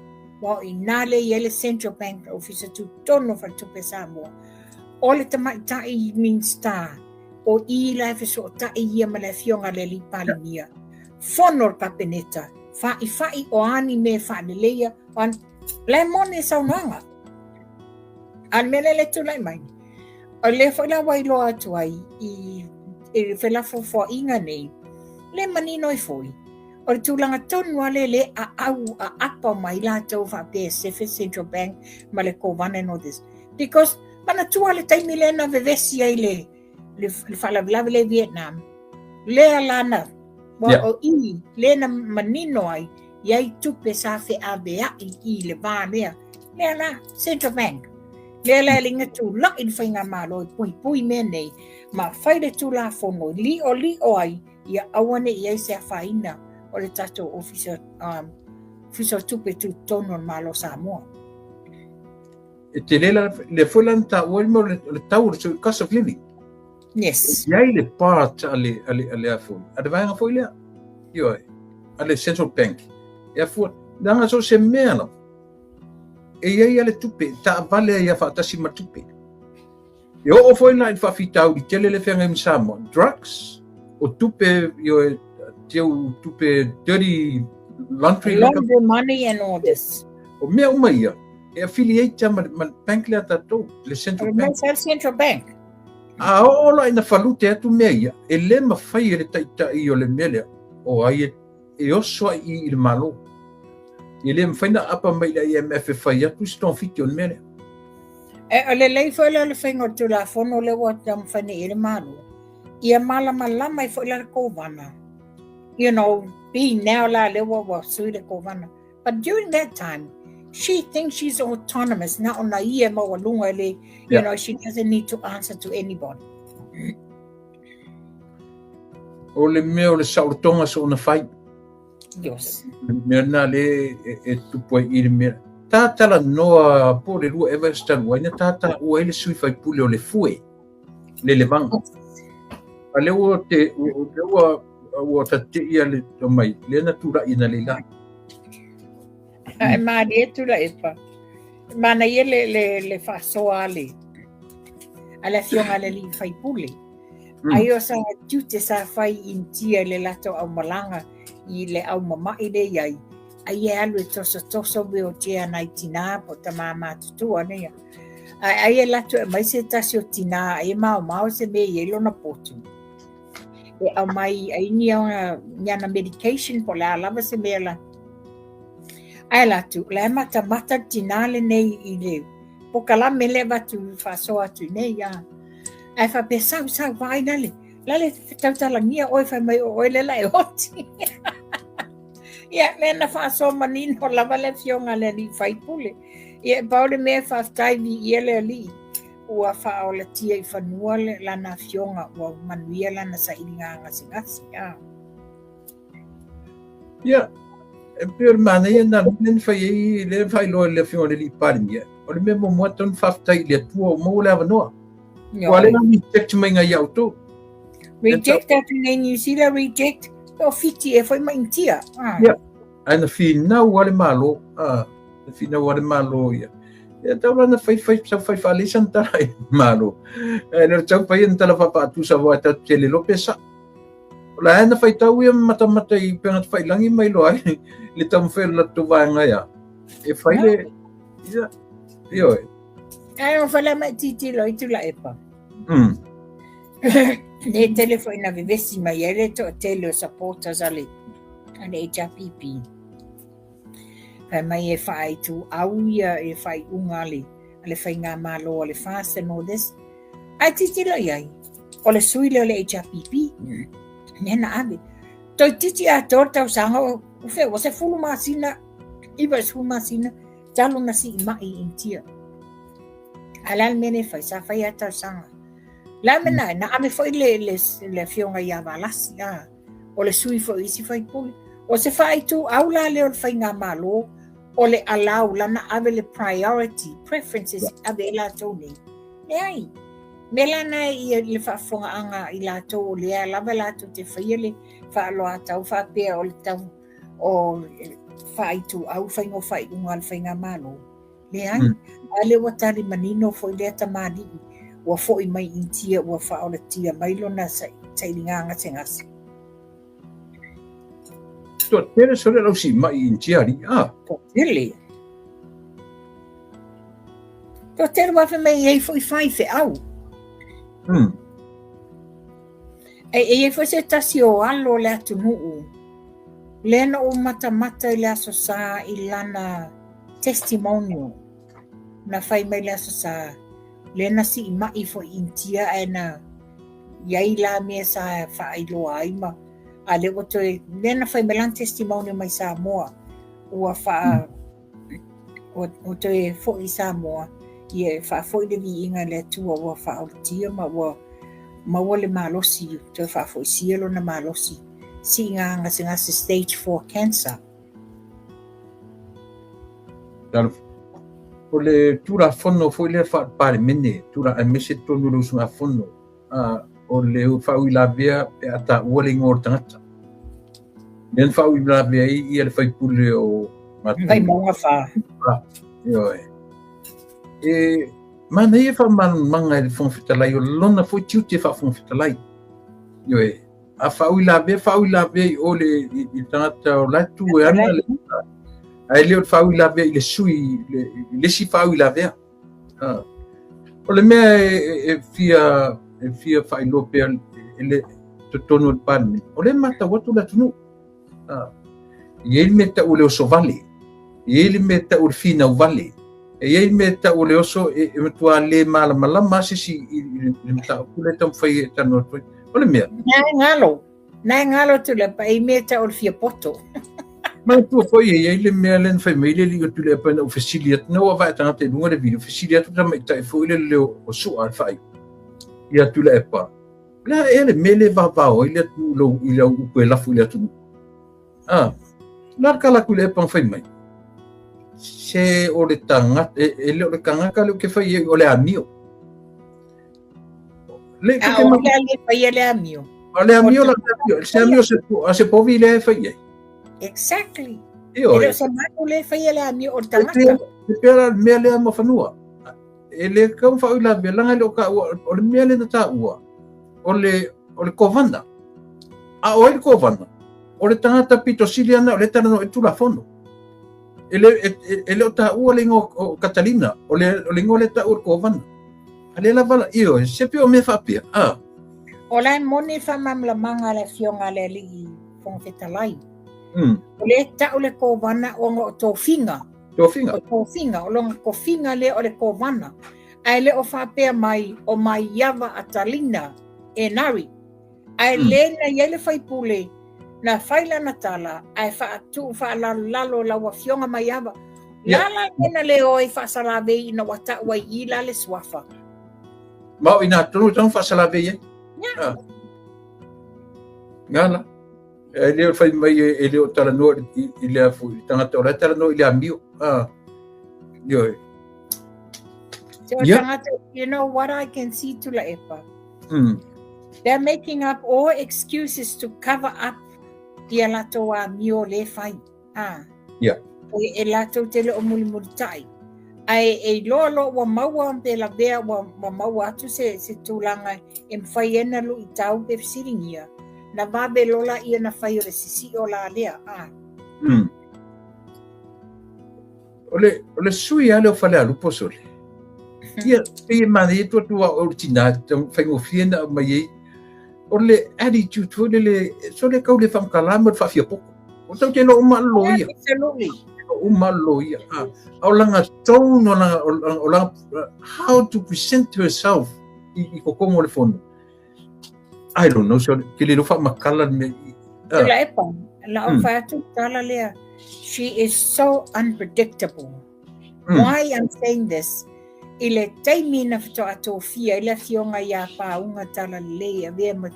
aua o i ina lea e i ai le Central Bank, Ofisa Tutotonu o Faletupe a Samoa, o le tamaitai Minisita o i la e fesootai ia ma le afioga a le alii Palemia, fono le Kapeneta, fa'ifa'i o a ni mea e faaleleia, o a ni... La e moni le saunoaga. A o le mea lea e tulai mai, o lea foi la ua iloa atu ai i i felafoafoaʻiga nei, lē manino ai foi, o le tulaga tonu lava lea lē aau aapa mai latou faapea e sefe Central Bank ma le Kovana and all this. Because manatua le taimi lea na vevesi ai le le, le faalavelave lea i Vietnam, lea la na ua o i lea na manino ai i ai tupe sa feaveaʻi i le va lea. Lea la, Central Bank. Lea la e liga tulaʻi le faigamalo e puipui mea nei ma fai le Tulafono e liʻoliʻo ai ia aua ne i ai se afaina o le tatou Ofisa, Ofisa o Tupe Tutotonu o le Malo o Samoa. E tele la, lea foi la na taua le mea o le tau o le cost of living. Yes. E i ai le part a le, a le, a le a foi, a le vaega foi lea. Ioe, a le Central Bank. E afua, leaga so o se mea lava, e i ai lava le tupe, taavale ai lava faatasi ma tupe. E oo foi la i le faafitauli tele lea e feagai ma Samoa, drugs, o tupe, ioe, teu tupe dirty laundry. Laundry money and all this. O mea uma ia, e affiliate ma, ma le bank lea tatou, le Central Bank. Central Bank. A oo la ina falute atu mea ia, e le mafai e le taitai o le mea lea, o ai e, e oso ai i, i le Malo. E le mafai na aapa mai le IMF e fai atu se togafiti o le mea lea. E, o lelei foi lea o le faiga o le Tulafono lea ua taumafai nei i ai le Malo, ia malamalama ai foi la le Kovana. You know, being now la lea ua, ua sui le Kovana. But during that time, she thinks she's autonomous, na ona ia e maualuga e le, you know, she doesn't need to answer to anybody. O le mea o le saolotoga soona fai. Yes. Le mea lena lea e, e tupu ai i le mea. Talanoa po o le lua ea vaiaso talu ai na tataua ai le sui faipule o le Fue, le Levaga. A lea ua te, lea ua, ua tateia le mai, lea na tulai na leila. E malie Tuilaepa. E manaia le, le, le faasoa a le, a le afioga a le alii faipule. Ai o sa tiute sa fai i Initia i le latou aumalaga i le aumama'i lea i ai, ai e alu e tosotoso wheelchair nai tinā po o tamā matutua nei. Ae ai e alu atu e aumai se tasi o tinā ai e maomao se mea i ai lona potu. E aumai ai ni ona, ni ana medication po o le a lava se mea la. Ae alu atu, o la e matamata le tinā lenei i le pokalame lea e avatu faasoa atu i nei. A. Ae faapea, sau, sau, vaai lale, lale tautalagia oe fai mai o oe lea la e oti. Ia, lea na faasoa manino lava le afioga a le alii faipule. Ia, e pau le mea e faafetai viia le alii, ua faaolatia i fanua le, lana afioga, ua manuia lana sailiga gasegase. A. Ia, e pei o le manaia lena lea na fai ai, lea na faailoa e le afioga i le alii Palemia, o le mea muamua tatau ona faafetai i le Atua ua maua le avanoa. Ua lea na reject mai ngai ia outou. Reject atu nei New Zealand, reject. O Fiti e foi mai Initia. Ah. Ia, ae na finau lava le Malo, ah, na finau lava le Malo ia. Ia tau la na fai fai sau fai faalei sana tala i le Malo. Ae le o tau fai ana tala faapaatusa aua e tatou te le iloa pe sao. O la e na faitau ia matamata i upega tafailangi ma iloa ai le taumafai o le latou vaega ia. E fai le... Ia, ioe. Ae o fale mai titilo i Tuilaepa. Le tele foi na vevesi mai ai le toatele o supporters a le, a le HRPP. Fai mai e faaituau ia e faaiuga a le, a le faigamalo a le FAST and all this. Ae tilotilo i ai, o le sui lea o le HRPP, lea na ave. Toeitiiti atoa le tausaga o fea ua 10 masina, 90 masina, talu na siimai i Initia. Ae le a le mea lea e fai, sa fai lava talosaga. Le a le mea na, na ave foi le, le, le afioga ia Valasi, a, o le sui foi o isi faipule. O se faaituau la lea o le faigamalo, o le allow la na ave le priority, preferences ave ai latou nei. Leai. Mea la na i le faafofogaaga a i latou o lea lava latou te faia le faaaloatau faapea o le tau o faaituau faiga o faaiuga a le faigamalo. Leai. A lea ua tali manino foi lea tamalii ua foi mai i Initia ua faaolatia mai lona sailiga gasegase. Toatele sole lau siimai i Initia alii, a? Toatele. Toatele ua fai mai e i ai foi faifeau. E i ai foi se tasi o alo o le atunuu, lea na ou matamata i le Aso Sa i lana testimonial na fai mai le Aso Sa, lea na siimai foi i Initia ae na i ai la mea sa faailoa ai ma a lea ua toe lea na fai mai lana testimonial mai Samoa ua faa ua toe foi i Samoa ia e faafoi le viiga i le Atua ua faaolatia ma ua maua le malosi toe faafoisia lona malosi siiga gasegase stage 4 cancer. O le Tulafono foi lea faale-Palemene, aemaise totonu o le usugafono, o le faauilavea pe a taua le igoa o le tagata. Lea na faauilavea ai ia le faipule o Vaimauga 4. Ioe. E manaia faamalamalamaga e le Fofoga Fetalai, o lona foi tiute faa-Fofoga Fetalai. Ioe. A faauilavea, faauilavea i o le i le tagata o la e tu e ana le ae le o le faauilavea i le sui i le isi faauilavea. O le mea e fia faailoa pea i le totonu o le Palemene, o lea e matau atu le atunuu. E i ai le mea e tau o le oso vale, e i ai le mea e tau o le finau vale, e i ai le mea e tau o le oso e matua le malamalama se isi i le mataupu lea e taumafai e talanoa atu ai. O le mea. Na e galo Tuilaepa, e i mea e tau o le fiapoto. Manatua foi e i ai le mea lea na fai mai le alii o Tuilaepa ina ua fesili atu, na ua vae tagata i luga le video, fesili atu tamaitai foi le leo o Su'a le faaiu ia Tuilaepa. O le a ea le mea lea e vavao ai le atunuu i lau upu e lafo i le atunuu? Ah, na le tala Tuilaepa na fai mai. Se o le tagata, e le o le tagata lea ou te fai i ai, o le amio. Le te te ma le fai le amio. O le amio la amio, se amio se a se povi le fai ai. Exactly. E le se manu le fai le amio o le tagata. E pea la mea lea ma fanua. E le kau faauilavea laga e le o taua o le mea lea na taua o le o le kovana. A o ai le kovana? O le tagata pito sili ana o le talanoa i Tulafono. E le e le o taua le igoa o Catalina, o le o le igoa lea e taua o le kovana. A le lava la, ioe, se pei o mea faapea. Ah. O la e moni le faamalamalamaga a le Afioga a le Alii Fofoga Fetalai. O lea e tau le kovana ona o tofiga. Tofiga. O tofiga, o lona tofiga lea o le kovana. Ae le o faapea mai o Maiava Atalina Enari. Ae le na i ai le faipule na fai lana tala ae faatuu faalalolalo lau Afioga Maiava. La la le na le o ai faasalavei ina ua tau ai i la le suafa. Ma o ina tonu tonu faasalavei ai. Yeah. Ngala. E le o fai mai e le o talanoa i le afu i tagata o la e talanoa i le amio. Ah. Ioe. So, yeah. Tagata, you know what I can see Tuilaepa? They're making up all excuses to cover up ia latou amio le fai. Ah. Yeah. E latou te le o mulimulitai. Ae e iloa loa ua maua pe lavea ua, ua maua atu se, se tulaga e mafai ai na luitau pe fesiligia, na vave loa laia na fai o le sisio la lea. Ah. O le sui lava lea o Falealupo sole. Ia, pei e manaia atu atu o le tina, faigofie na aumai ai. O le attitude foi lele, sole kau le faamatala ma le faafiapoto. O tau te iloa uma le loia. Absolutely. Uma le loia. Ah, o lana tone, o lana, how to present herself i totonu o le fono. I don't know, so, ke le iloa faamatala le mea. Tuilaepa, la o fai atu tala lea. She is so unpredictable. Why I'm saying this? I le taimi na faatoa tofia ai le afioga ia Pāuga Talalelei e avea ma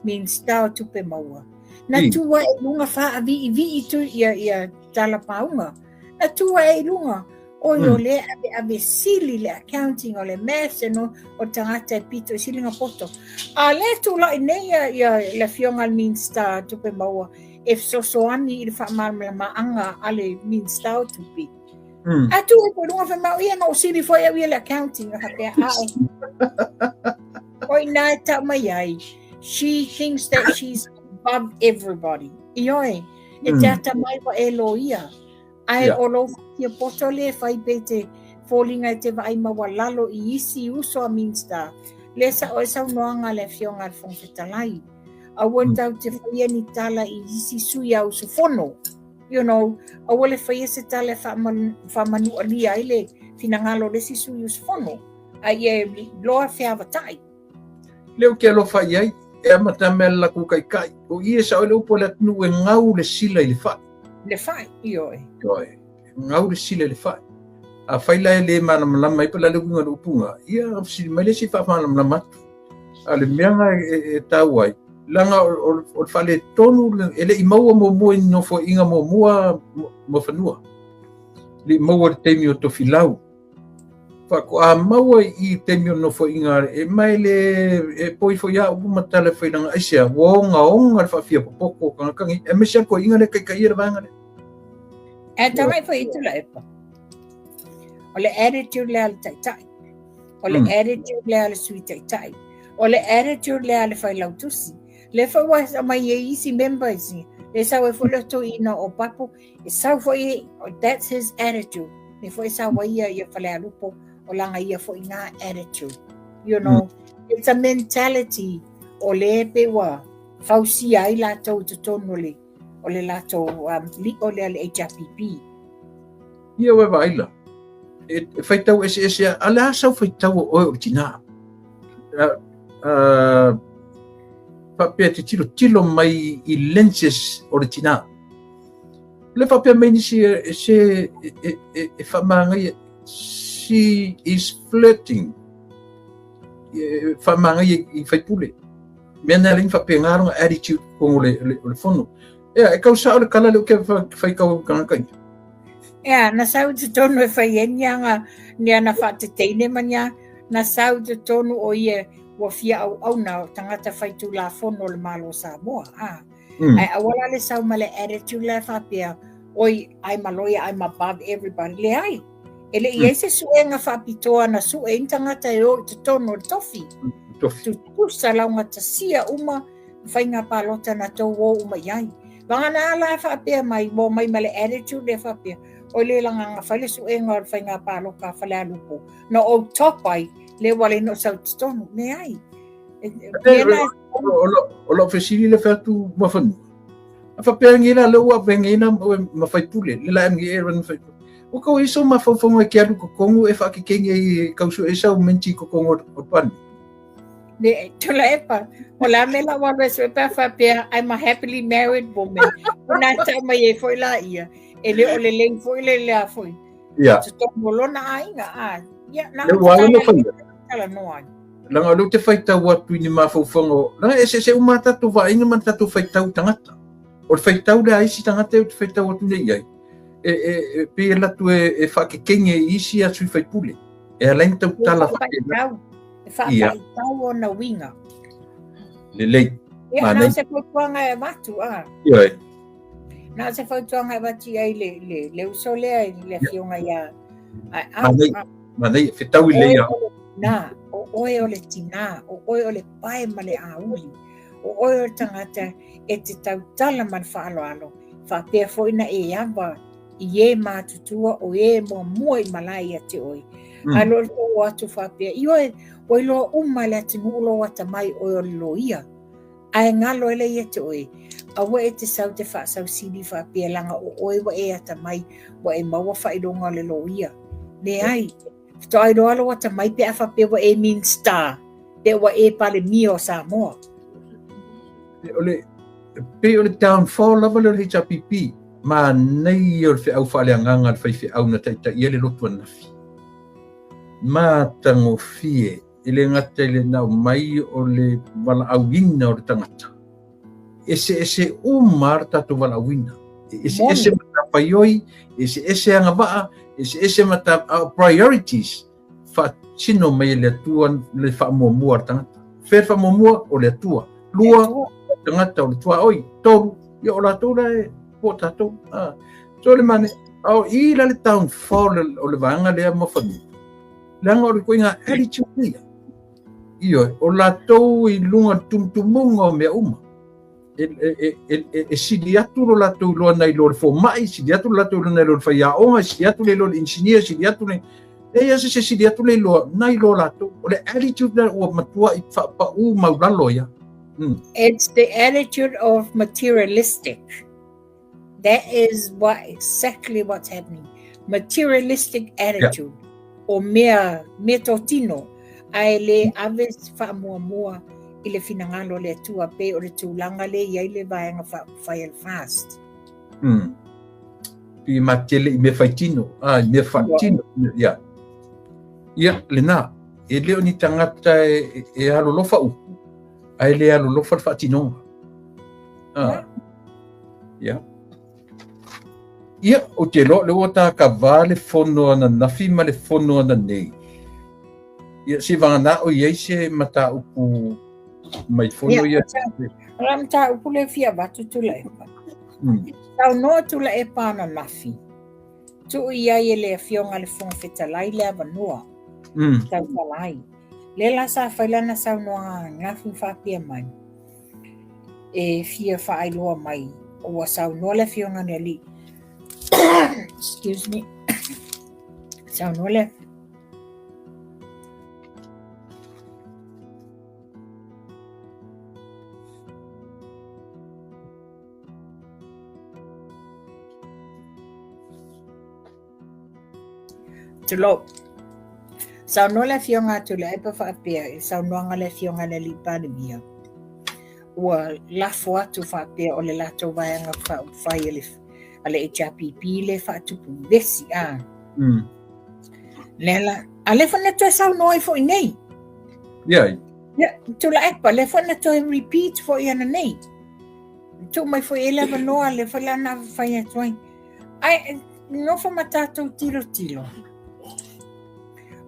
Minista o Tupe Maua. Na tu ae i luga faaviivii tu ia, ia Tala Pāuga. Na tu ae i luga. Oi o lea aveave sili le accounting o le maths and all, o le tagata e pito i sili ona poto. A lea tulai nei ia, ia le afioga i le Minista o Tupe Maua e fesoasoani i le faamalamalamaga a le Minista o Tupe. A tu e koe lunga whamau ia na o sili foi au ia le accounting a faapea ae. O ina e tau mai ai. She thinks that she's above everybody. Ioe, e te atamai wa e loia. Ae o lou fiapoto le fai pe te foliga e te vaai maualalo i isi uso a Minista, lea sao ai saunoaga a le Afioga a le Fofoga Fetalai. Aua tatou te faia ni tala i isi sui usufono. You know, aua le faia se tala e faamanualia ai le finagalo o le isi sui usufono. A ia iloa feavatai. Lea ou te alofa i ai, e amata mea le latou taitai. O i e sao ai le upu a le atunuu e gau le sila i le fai. Le fai, ioe. Ioe, gau le sila i le fai. Afai la e le malamalama ai po o le a le uiga o le upu na, ia fesili mai le isi e faamalamalama atu. A o le mea na e taua ai, leaga o le faaletonu e le i maua muamua i nofoaiga muamua Muafanua. E le i maua i le taimi o Tofilau. Faatoa maua i taimi o nofoaiga e mai le e poi foi a upu ma tala e fai laga aisea ua ogaoga le faafia popoto o tagata nei, aemaise a toeaiina lea e taitaia le vaega lea. E tagai foi i Tuilaepa. O le attitude lea a le taitai. O le attitude lea a le sui taitai. O le attitude lea a le failautusi. Lea foi ua aumai ai isi members. Le sau ai foi le toeaina o Papo. E sau foi, that's his attitude. Le foi sau ai ia ia Falealupo o lana ia foi na attitude. You know, it's a mentality o le pe ua fausia ai latou i totonu o le latou li'o lea le HRPP. Ia ua vaai la. E faitau eseese a le a sau faitau o oe o le tina. Faapea te tilotilo mai i lenses o le tina. Le faapea mai nisi e se e faamagaia, she is flirting. E faamagaia i faipule. Mea na le faapena lona attitude totonu o le fono. Ea, e kau sao le tala lea ou te faitau tagata ia. Ea, na sau i totonu e fai ai ni aga, ni ana faateteine ma ni a, na sau i totonu o ia ua fia auauna o tagata faitulafono o le Malo o Samoa. A. Ae aua la le sau ma le attitude lea faapea, oi, I'm a lawyer, I'm above everybody. Leai. E le i ai se suega faapitoa na sue ai ni tagata e o i totonu o le tofi. Tofi. Tutusa laugatasia uma faiga palota na tou o uma i ai. Vagana la e faapea mai, ua omai ma le attitude lea faapea, oi le lagaga fai le suega o le faiga palota a Falealupo, na ou top ai, le ua le no sau i totonu. Leai. O lau fesili le fai atu Muafanua. A faapea ngi la lea ua avega na ma faipule, le la ngi e ran faipule. O kau iso mafaufauga ke alu totonu e faakekegi ai kau sue sau menti totonu o le pane. Le Tuilaepa, o le a mea la ua alu e sue pe a faapea, I'm a happily married woman. O nā tau mai ai foi la ia. E le o le lei foi le lea foi. Totonu o lona aiga. A, ia, na Le ua ala na faia. talanoa ai. Leaga o lea ou te faitau atu i ni mafaufauga, leaga e eseese uma a tatou vaaiga ma tatou faitau tagata. O le faitau lea a isi tagata ou te faitau atu nei i ai, e pei e alu atu e faakekegi ai i isi a sui faipule. E ala ai ona tautala faapena. E faapaitau ona uiga. Lelei. Ia, na o se fautuaga e avatu, a. Ioe. Na o se fautuaga e avatu i ai le uso lea i le afioga ia Aau. Manaia, fetau i lei au. Na, o oe o le tina, o oe o le pae ma le auli, o oe o le tagata e te tautala ma le faaaloalo, faapea foi na e ava i e matutua o e muamua i malae ia te oe. Ae lo le tou atu faapea, ioe, ua iloa uma e le atunuu lou atamai oe o le loia. Ae galo ai lea ia te oe, aua e te sau te faasausili faapea leaga o oe ua e atamai, ua e maua faailoga o le loia. Leai, faatoa iloa lou atamai pe a faapea ua e Minista, pe ua e Palemia o Samoa. O le, pei o le downfall lava lea o le HRPP, manaia o le feau faaleagaga a le faifeau na taitaia le lotu ananafi. Matagofie, e le gata i le nao mai o le valaauina o le tagata. Eseese uma le tatou valaauina. E eseese matafaioi, eseese agavaa, eseese mata, our priorities, faatino mai e le Atua le faamuamua a le tagata. Fea le faamuamua? O le Atua. Lua, tagata o le tuaoi. Tolu, ia o latou la e po o tatou. Ah. So le mane, a o i la le downfall o le vaega lea Muafanua. Leaga o le ituaiga attitude ia. Ioe, o latou i luga o le tumutumuga o mea uma. E sili atu lo latou iloa nai lo le fomai, sili atu lo latou iloa nai lo le faiaoga, sili atu le iloa le inisinia, sili atu le... Leai se sili atu le iloa nai lo latou. O le attitude lea ua matuai faapau maulalo ia. It's the attitude of materialistic. That is what exactly what's happening. Materialistic attitude. Yeah. O mea, mea tōtino, ae le ave faamuamua i le finagalo o le Atua pei o le tulaga lea i ai le Vaega Faaupufai a le FAST. Pi ma tele i mea faitino, a i mea faatino, ia. Ia, lena, e le o ni tagata e, e alolofa upu, ae le alolofa le faatinoga. Ah. Ia. Ia, ou te iloa o lea ua ta kava le fono ananafi ma le fono ananei. Ia, seivagana o i ai se mataupu mai fono ia. O le mataupu lea e fia avatu Tuilaepa. Saunoa Tuilaepa ananafi. Tuu i ai e le Afioga i le Fofoga Fetalai le avanoa. Tautala ai. Lea la sa fai lana saunoaga ananafi ma faapea mai. E fia faailoa mai ua saunoa le Afioga i le Alii. Excuse me. Saunoa le Tulou. Saunoa le Afioga a Tuilaepa faapea i le saunoaga a le Afioga i le Alii Palemia, ua lafo atu faapea o le latou vaega faaupufai a le, a le HRPP le faatupu vesi a. Lea la, a lea foi na toe saunoa ai foi nei. Yeah. Yeah, Tuilaepa, lea foi na toe repeat foi ananei. Tuu mai foi e le avanoa, lea foi la na fai atu ai. Ae nofo ma tatou tilotilo.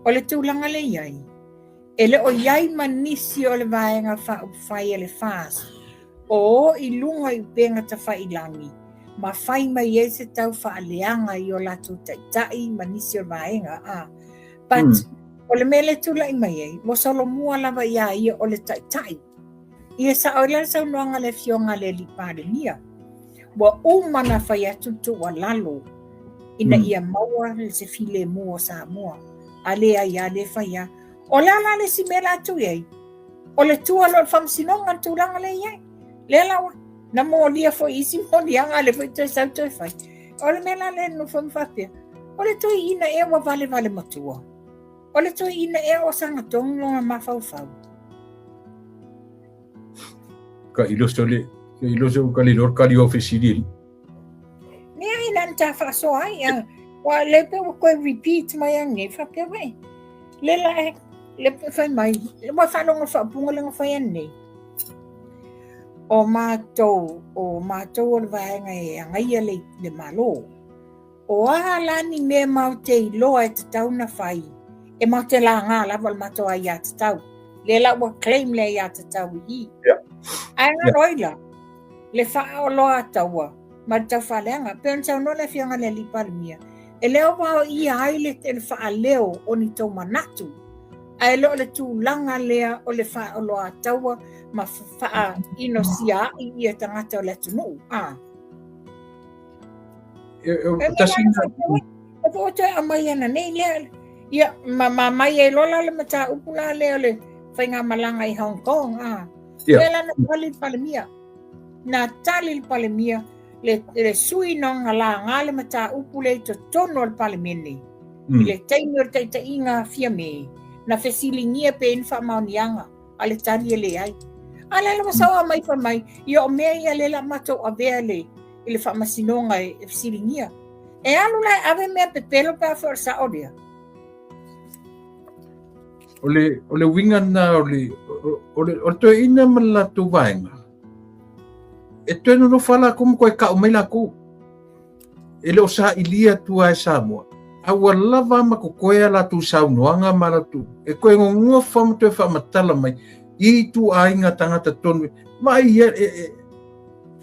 O le tulaga lea i ai, e le o i ai ma nisi o le Vaega Faaupufai a le FAST o o i luga i upega tafailagi ma fai mai ai se tau faaleaga i o latou taitai ma nisi o le vaega. A. But, o le mea lea e tulai mai ai, ua solomua lava iā ia o le taitai. Ia sao ai la le saunoaga a le Afioga a le Alii Palemia. Ua uma ona fai atu le tuualalo ina ia maua se filemu o Samoa. A leai lava, le fai lava. O le a la le isi mea la atu i ai? O le tua loa o le faamasinoga le tulaga lea i ai. Lea la ua na molia foi i isi moliaga, a lea foi toe sau toe fai. O le mea la lea e nofo ma faapea, o le toeaina ea ua valevale matua? O le toeaina ea o saga tonu lona mafaufau? Ka iloso le, ka iloso ka le lor ka li ofisi li. Mea ai na ta faasoa ai, a, ua le pe ua koe repeat mai anei, faapea wai. Le la e, le pe fai mai, le ua faalogo faapunga le fai anei. O mātou, o mātou o le vaega e agaia le, le Malo. O a la ni mea matou te iloa e tatau ona fai, e matou te laga lava le matou aiatatau. Lea la ua claim le aiatatau i i. Yeah. Ae galo ai la, le faaoloataua ma le taufaaleaga. Pei ona saunoa le Afioga i le Alii Palemia, e le o vaoia ai le, le faaleo o ni tou manatu, ae le o le tulaga lea o le faaoloataua ma faainosiaai ia tagata o le atunuu. Ah. E tasi E po toe aumai ananei lea. Ia, ma, ma mai ai loa la le mataupu la lea o le faigamalaga i Hong Kong. Ah. Yeah. Lea la na tali le Palemia. Na tali le Palemia le, le sui na laga le mataupu lea i totonu o le Palemene. I le taimi o le taitaiga Fiame, na fesiligia pe i ai ni faamaoniaga a le tali e leai. A lea la ua sao mai fai mai, ia o mea ia lea la matou avea le, i le faamasinoga e, e fesiligia. E alu la e ave mea pepelo pe a fai o le sao lea. O le, o le uiga lena o le, o, o le, o le toeaina ma le latou vaega, e toe nonofo lava latou ma toe ka'u mai latou. E le o sailia atu lava e Samoa, a ua lava ma totoe a latou saunoaga ma latou, e toe nonofo ma toe faamatala mai i ituaiga tagata tonu, vaai ia, e, e,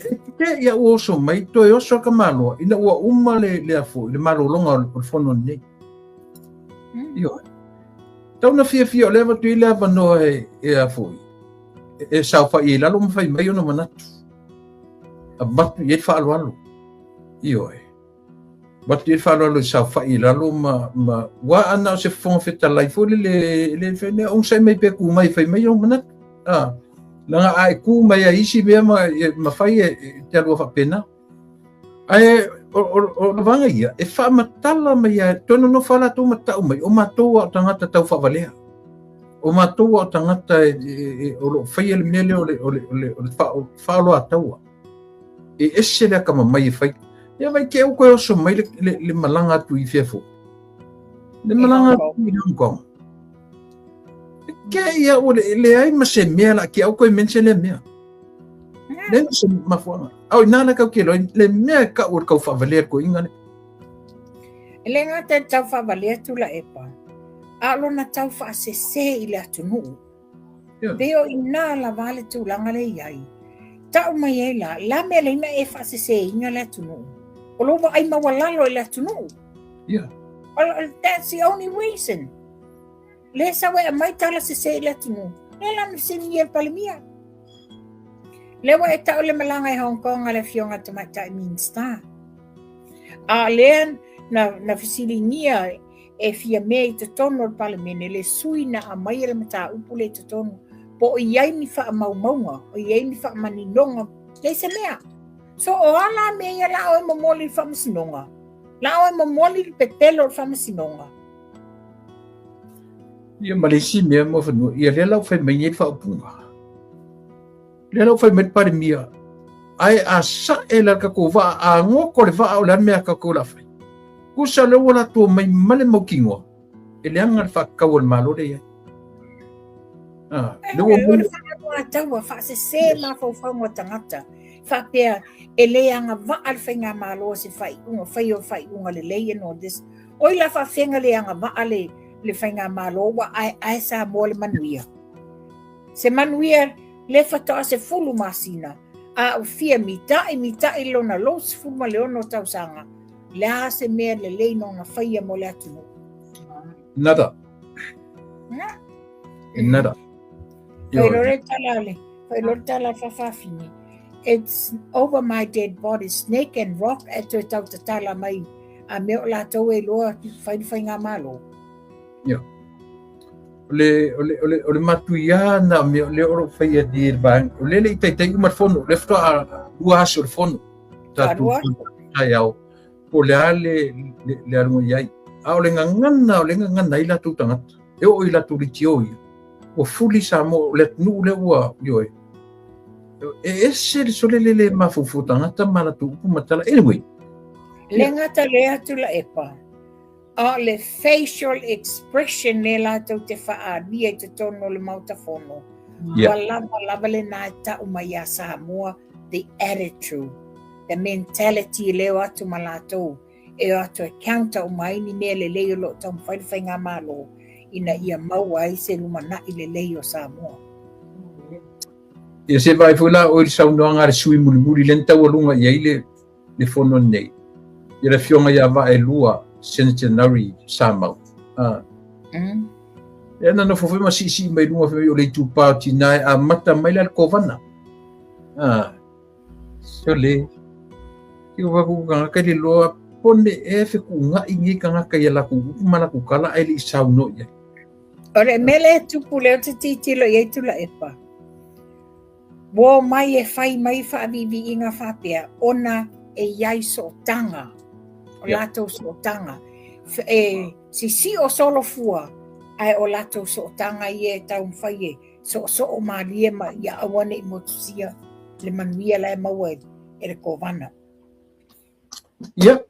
e te ia ua oso mai, toe oso a ka Malo, ina ua uma le, le afo, le malologa o le fono lenei. Ioe. Tau na fiafia o lea avatu i le avanoa e, e afo, e, e saofai i lalo ma fai mai ona manatu. Avatu i ai le faaaloalo. Ioe. Avatu i ai le faaaloalo e saofai i lalo ma, ma ua ana o se Fofoga Fetalai foi le le, le fai nei, onosai mai pe tu mai fai mai ou manatu. Ah. Leaga a e ku mai ai isi mea ma, e, mafai e, e te alua faapena. Ae o, o, o le vaega ia, e faamatala mai ai, toe nonofo lava latou ma tau mai, o matou lava o tagata tau faavalea. O matou lava o tagata e, e, e, o lo o faia le mea lea o le, o le, o le, o le faaoloataua. E ese le akamamai e fai. Ia vai te ua toe oso mai le, le, le malaga atu i fea foi. Le malaga atu i Hong Kong. Ke ia ua le leai ma se mea la ki au koe mention lea mea. Leai ma se mafuaaga. Au ina la kau ke loi le mea e kau o le kau faavalea ko inga le. E le gata i le tau faavalea Tuilaepa, a o lona tau faasese i le atunuu. Yeah. Pei o ina lava le tulaga le i ai. Tau mai ai la, la mea leina e faaseseina le atunuu. O lou vaai maualalo i le atunuu. Yeah. That's the only reason. Lea sau e aumai tala sese i le atunuu. Lea la na fesiligia e le Palemia. Lea ua e tau le malaga i Hong Kong a le Afioga Tamaitai Minista. A lea na, na fesiligia e fia mea i totonu o le Palemene le sui na aumaia le mataupu lea i totonu po o i ai ni faamaumauga, o i ai ni faamaninoga, leai se mea. So o a la mea ia la oe momoli i le faamasinoga? La oe momoli le pepelo o le faamasinoga? Ia ma le isi mea Muafanua, ia lea la ua fai mai nei le faaupuga. Lea la ua fai mai le Palemia, ae a sa'e la le tatou vaa, a goto le vaa o le a le mea a tatou o le a fai? Tusa lea ua latou omai ma le mautinoa, e leaga le faatatau a le Malo lea e i ai. Ah, lea ua O le faaaluataua, faasese mafaufauga o tagata, faapea e le agavaa le faigamalo se faaiuga, fai o faaiuga lelei and all this. Oi la faafega le agavaa le, le faigamalo ua aeae Samoa le manuia. Se manuia le faatoa 10 masina, a ua fia mita'i mita'i lona 26 tausaga, le a se mea lelei nona faia mo le atunuu. Nada. Na. Nada. Fai loa le tala le, fai loa le tala faafafine. It's over my dead body, snake and rock e toe tau tatala mai a mea o latou e iloa fai le faigamalo. Ia. O le, o le, o le, o le matuia na mea o le o lo o faia nei e le vaega. O le le i taitai uma le fono, le faatoa lua aso o le fono. Tatou taeao, po o le a le, le, le aluga i ai. A o le gagana, o le gagana ai latou tagata. E oo i latou leitio ia. Ua fuli Samoa, o le atunuu lea ua, ioe. E ese le sole le le mafaufau tagata ma latou upu ma tala. Anyway. Le gata lea Tuilaepa, a o le facial expression lea latou te faaalia i totonu o le Maota Fono, ua lava lava lena e tau mai ia Samoa the attitude, the mentality lea o atu ma latou e o atu e counter uma ai ni mea lelei o lo o taumafai le faigamalo ina ia maua ai se lumanai lelei o Samoa. Ia se vaai foi la oe i le saunoaga a le sui mulimuli lea na taualuga i ai le, le fono nei. Ia le afioga ia Vaaelua Senator Nari Samau. Ah. Ia na nofo foi ma siisii mai luga fai mai o le itupa o tina e amata mai la le kovana. Ah. Sole. Ki o waku kangaka le loa pone e fekuuga'i nei kangaka ia lakou upu ma lakou tala ae le i saunoa i ai. O le mea lea e tupu lea ou te tilotilo i ai Tuilaepa, ua omai e fai mai faaviiviiga faapea ona e i ai sootaga, o latou sootaga. E sisio solofua, ae o latou sootaga ia e taumafai e soosoo malie ma ia aua ne i motusia le manuia la e maua e le kovana. Ia.